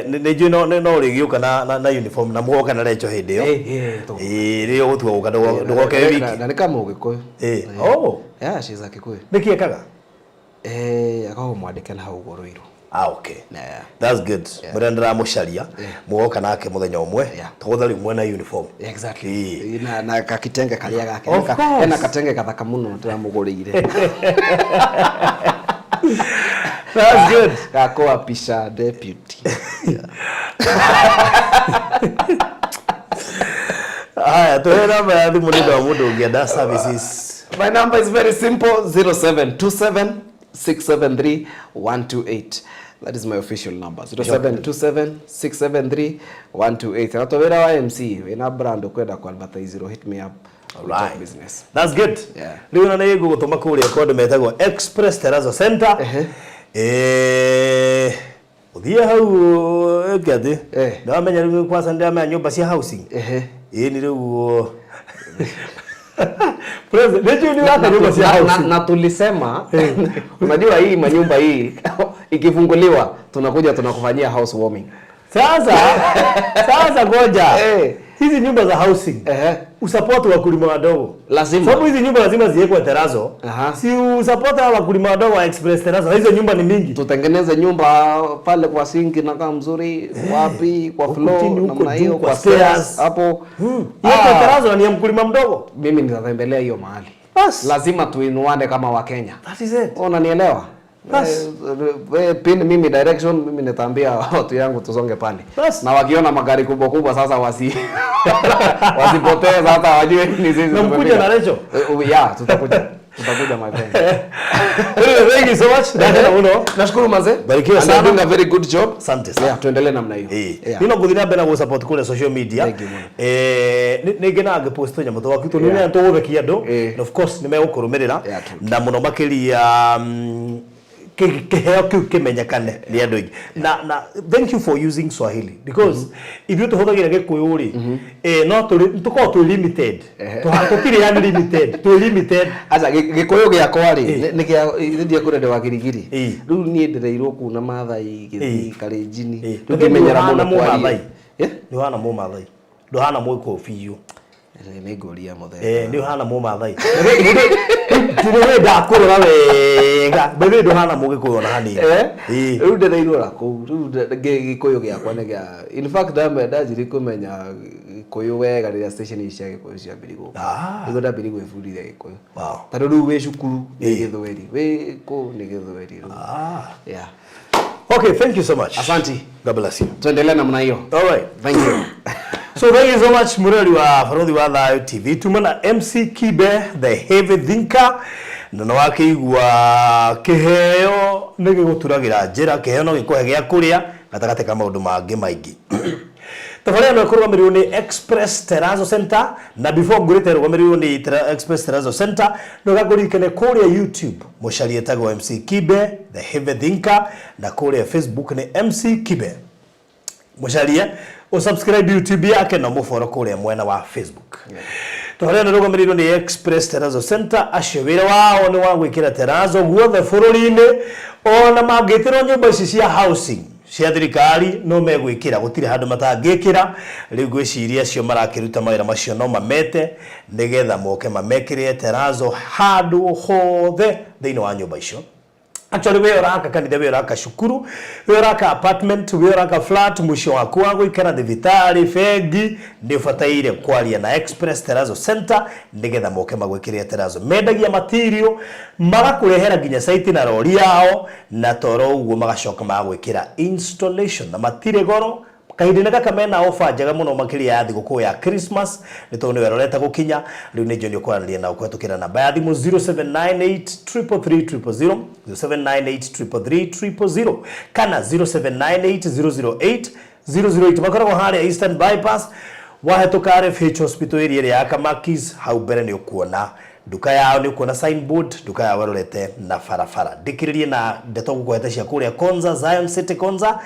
nĩ njũĩ no ũrĩgĩũka na uniform na mũgoka na Recho hĩndĩ ĩyo. Ĩĩ, rĩrĩa ũgũtua gũka ndũgoke wĩ wiki. Na nĩ kama Ũgĩkũyũ. Oh. Yeah, she's a Kikuyu. Nĩkĩ ekaga? Akoragwo mwandĩke na hau ũguo Ruiru. Okay. Yeah. That's good. Mũrĩa ndĩramũcaria mũgoka nake mũthenya ũmwe tũgũtha rĩu mwena uniform. Exactly. Ĩĩ. Na kakitenge karia gake. Of course. Ena katenge gathaka mũno ndĩramũgũrĩire. That's good. Gakoapisha deputy. Haya, tuhe namba ya thimũ nĩ ũndũ wa mũndũ ũngĩenda services. My number is very simple, 0727 673 128. That is my official number. 0727 673 128. Na to wĩra wa MC, wĩna brand ũkwenda ku advertise, hit me up. We talk Alright. business. That's good. Yeah. Rĩu na nĩ ngũgũtũma kũrĩa kũndũ metagwo Express Terrazzo Center. Ũthiĩ hau ĩke atĩ. Ndamenya rĩu kwanza ndamenya nyũmba cia housing. Ĩĩ nĩ rĩu President, nĩ njũĩ nĩ waka nyũmba cia housing. Na tulisema unajua hii manyumba hii ikifunguliwa tunakuja tunakufanyia housewarming. Sasa ngoja. Hizi nyumba za housing. Usupport wakulima wadogo. Lazima. Sababu hizi nyumba lazima ziwekwe terrazzo. Si usupport hawa wakulima wadogo wa Express Terrazzo. Hizo nyumba ni mingi. Tutengeneze nyumba pale kwa sinki na kama mzuri, wapi kwa Huko floor chini, huko namna juu, hiyo, kwa kwa stairs stairs. hapo. Hiyo terrazzo ni ya mkulima mdogo. Mimi nitatembelea hiyo mahali. Bas. Lazima tuinuane kama Wakenya. That is it. Unanielewa? Bas. Pin mimi direction, mimi nitaambia watu yangu tusonge pale. Bas. Na wakiona magari kubwa kubwa sasa wasipotee sasa wajue ni sisi Na mkuja tumefika. na Recho? Yeah, tutakuja. Tutakuja my friend. Anyway, thank you so much. Ndakena muno. Nashukuru mazee. Barikiwa And you're sana. doing a very good job. Asante sana. Yeah, tuendelee namna hiyo. Yeah. Nino nguthii na mbere na gũ support kũrĩa social media. Thank you, man. Nĩ ngenaga ngĩpost nyamũ twaku tondũ Yeah. nĩ tũgũthekia andũ. Eh. Na of course nĩ megũkũrũmĩrĩra Yeah, true. na mũno makĩria kĩheo kĩu kĩmenyekane nĩ andũ aingĩ. Na thank you for using Swahili because ithuĩ tũhũthagĩra Gĩkũyũ rĩ, no tũkoragwo twĩ limited. Tũtirĩ unlimited, twĩ limited. Acha Gĩkũyũ gĩakwa rĩ, nĩ kĩa nĩ ndiakũrĩa ndĩ wa Kirigiri. Rĩu niĩ ndereirwo kũu na Maathai, Gĩthii, Kalenjini. Rĩu ngĩmenyera Ndũhana mũno Mũmaathai. kwaria. Nĩ ũhana Mũmaathai. Ndũhana Mũgĩkũyũ biũ. Nĩ ngũria mũthemba. Nĩ ũhana Mũmaathai. Tiri we ndakũrora wega. Bebe ndũhana mũgĩkũyũ ona hanini. Ĩĩ. Rĩu ndĩrairũra kũu rĩu gĩkũyũ gĩakwa nĩ gĩa, in fact ndanjirie kũmenya gĩkũyũ wega rĩrĩa station ici cia gĩkũyũ ciambirie gũka. Nĩguo ndambirie gwĩbundithia gĩkũyũ. Tondũ rĩu wĩ cukuru nĩ gĩthweri, wĩ kũu nĩ gĩthweri rĩu. Yeah. Okay, thank you so much. Asante. God bless you. Tuendelee namna hiyo. All right. Thank you. So thank you so much mureri wa Barothi wa Thayo TV. Tuma na MC Kibe the Heavy Thinker, na nĩ wakĩigua kĩheo nĩ gĩgũturagĩra njĩra, kĩheo no gĩkũhe gĩa kũrĩa gatagatĩ ka maũndũ mangĩ maingĩ. Tabarĩra ĩno ĩkũrũgamĩrĩirwo nĩ Express Terrazzo Center, na before ngũrĩte ĩrũgamĩrĩirwo nĩ Express Terrazzo Center, no gakũririkane kũrĩa YouTube mũcarie etagwo MC Kibe the Heavy Thinker, na kũrĩa Facebook nĩ MC Kibe. Mũcarie usubscribe YouTube yake na mũboro kũrĩa mwena wa Facebook. Tabarĩra ĩno ĩrũgamĩrĩirwo nĩ Express Terrazzo Center, acio wĩra wao nĩ wa gwĩkĩra terrazzo guothe bũrũri-inĩ, ona mangĩtĩrwo nyũmba ici cia housing cia thirikari no megwĩkĩra, gũtirĩ handũ matangĩkĩra. Rĩu ngwĩciria acio marakĩruta mawĩra macio no mamete nĩgetha moke mamekĩrĩre terrazzo handũ hothe thĩinĩ wa nyũmba icio. Actually we ũraka kanitha, we ũraka cukuru, we ũraka apartment, we ũraka flat, mũciĩ waku wa gũikara, thibitarĩ, bengi, nĩ ũbataire kwaria na Express Terrazzo Center nĩgetha moke magwĩkĩrĩre terrazzo. Mendagia material, magakũrehera nginya site na rori yao, na toro ũguo magacoka magagwĩkĩra installation, na matirĩ goro. Kahinda-inĩ gaka mena ofa njega mũno makĩria ya thigũkũ ya Christmas, nĩ tondũ nĩwe ĩrorete gũkinya. Rĩu nĩ njũĩ nĩ ũkwaranĩria nao kũhetũkĩra namba ya thimũ 0798 333 000, 0798 333 000 kana 0798 008 008. Makoragwo harĩa Eastern Bypass, wahĩtũka RFH Hospital area ĩrĩa ya Kamakis, hau mbere nĩ ũkuona nduka yao, nĩ ũkuona signboard nduka yao ĩrorete na barabara. Ndĩkĩrĩrie na ndeto ngũkũhete cia kũrĩa Konza, Zion City Konza.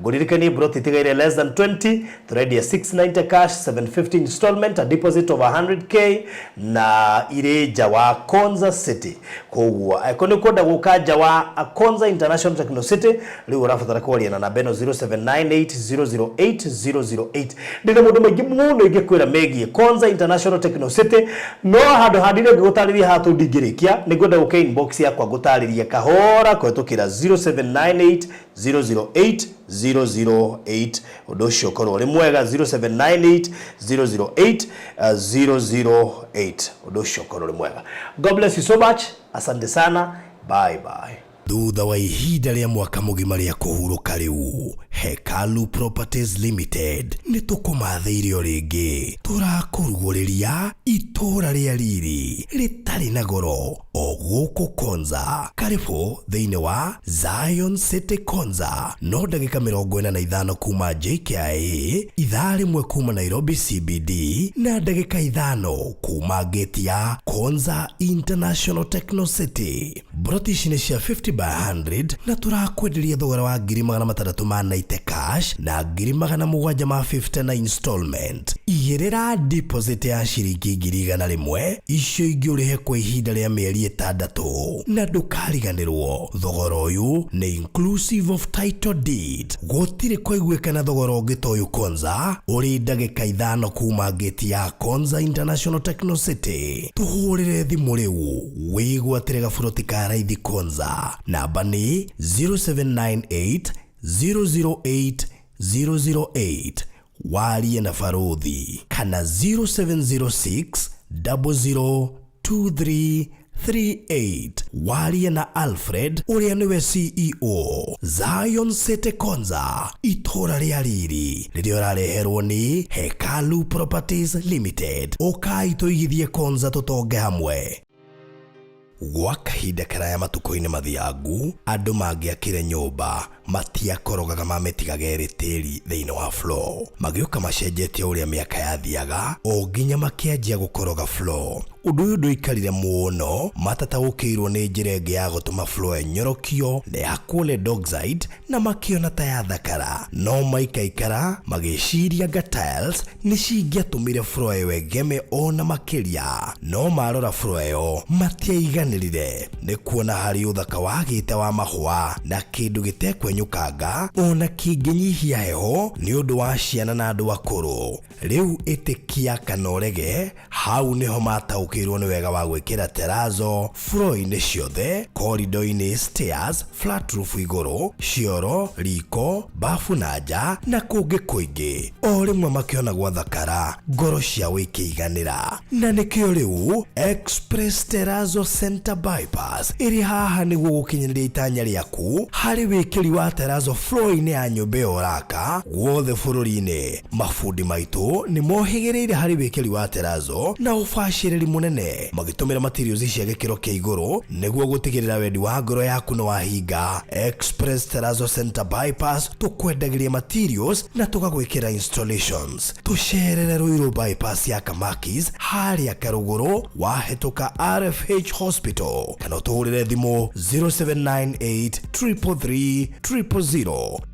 Ngũririkanie broti itigaire less than 20, tũrendia 690 cash, 750 installment, a deposit of 100K, na irĩ nja wa Konza City. Koguo angĩkorwo nĩ ũkwenda gũka nja wa Konza International Techno City, rĩu ũrabatara kwaria na namba ĩno 0798 008 008. Ndĩna maũndũ maingĩ mũno ingĩkwĩra megiĩ Konza International Techno City, no handũ handire ngĩgũtarĩria haha tũ ndingĩrĩkia. Nĩ ngwenda gũka inbox yakwa ngũtarĩrie kahora kũhetũkĩra 0798 008 008. Ũndũ ũcio ũkorwo ũrĩ mwega, 0798 008 008. Ũndũ ũcio ũkorwo ũrĩ mwega. God bless you so much. Asante sana. Bye bye. Thutha wa ihinda rĩa mwaka mũgima rĩa kũhurũka, rĩu Hekalu Properties Limited nĩ tũkũmathĩire o rĩngĩ, tũrakũrugũrĩria itũũra rĩa riri rĩtarĩ na goro o gũkũ Konza. Karibu thĩinĩ wa Zion City Konza, no ndagĩka 45 kuma JKIA, ithaa rĩmwe kuma Nairobi CBD, na ndagĩka 5 kuma gate ya Konza International Techno City. Broti ici nĩ cia 50 by 100 na tũrakwenderia thogora wa 690,000 cash na 750,000 na installment. Igĩrĩra deposit ya ciringi 100,000, icio ingĩ ũrĩhe kwa ihinda rĩa mĩeri 6, na ndũkariganĩrwo thogora ũyũ nĩ inclusive of title deed. Gũtirĩ kwaiguĩkana thogora ũngĩ ta ũyũ Konza, ũrĩ ndagĩka 5 kuma gate ya Konza International Techno City. Tũhũrĩre thimũ rĩu wĩgwatĩre gaburoti ka raithi Konza. Namba nĩ 0798 008 008, warie na Baruthi, kana 0706 002338, warie na Alfred ũrĩa nĩwe CEO. Zion City Konza, itũũra rĩa riri rĩrĩa ũrareherwo nĩ Hekalu Properties Limited. Ũkai tũigithie Konza tũtonge hamwe. Gwa kahinda karaya matukũ-inĩ mathiangu, andũ mangĩakire nyũmba matiakorogaga mamĩtigaga ĩrĩ tĩri thĩinĩ wa floor. Magĩũka macenjetie ũrĩa mĩaka yathiaga o nginya makĩanjia gũkoroga floor. Ũndũ ũyũ ndũikarire mũno matataũkĩirwo nĩ njĩra ĩngĩ ya gũtũma floor ĩnyorokio na ya lead oxide, na makĩona ta yathakara, no maikaikara magĩciria nga tiles nĩ cingĩatũmire floor ĩyo ĩgeme ona makĩria. No marora floor ĩyo matiaiganĩrire nĩ kuona harĩ ũthaka wagĩte wa mahũa na kĩndũ gĩtekwenyũrũka. kũmenyũkanga ona kĩngĩnyihia heho nĩ ũndũ wa ciana na andũ akũrũ. Rĩu ĩtĩkia kana ũrege, hau nĩho mataũkĩirwo nĩ wega wa gwĩkĩra terazo floor-inĩ ciothe, korido-inĩ, stairs, flat roof igũrũ, cioro, riko, bafu na nja na kũngĩ kũingĩ. O rĩmwe makĩona gwathakara, ngoro ciao ikĩiganĩra. Na nĩkĩo rĩu Express Terrazzo Center Bypass ĩrĩ haha nĩguo gũkinyanĩria itanya rĩaku harĩ wĩkĩri wa terrazzo floor-inĩ ya nyũmba ĩyo ũraka guothe bũrũri-inĩ. Mabundi maitũ nĩ mohĩgĩrĩire harĩ wĩkĩri wa terrazzo na ũbacĩrĩri mũnene magĩtũmĩra materials cia gĩkĩro kĩa igũrũ nĩguo gũtigĩrĩra wendi wa ngoro yaku nĩ wahinga. Express Terrazzo Center Bypass tũkwendagĩria materials na tũgagwĩkĩra installations. Tũcerere Ruiru Bypass ya Kamakis harĩa Karũgũrũ wahĩtũka RFH Hospital kana ũtũhũrĩre thimũ 0798 333 000.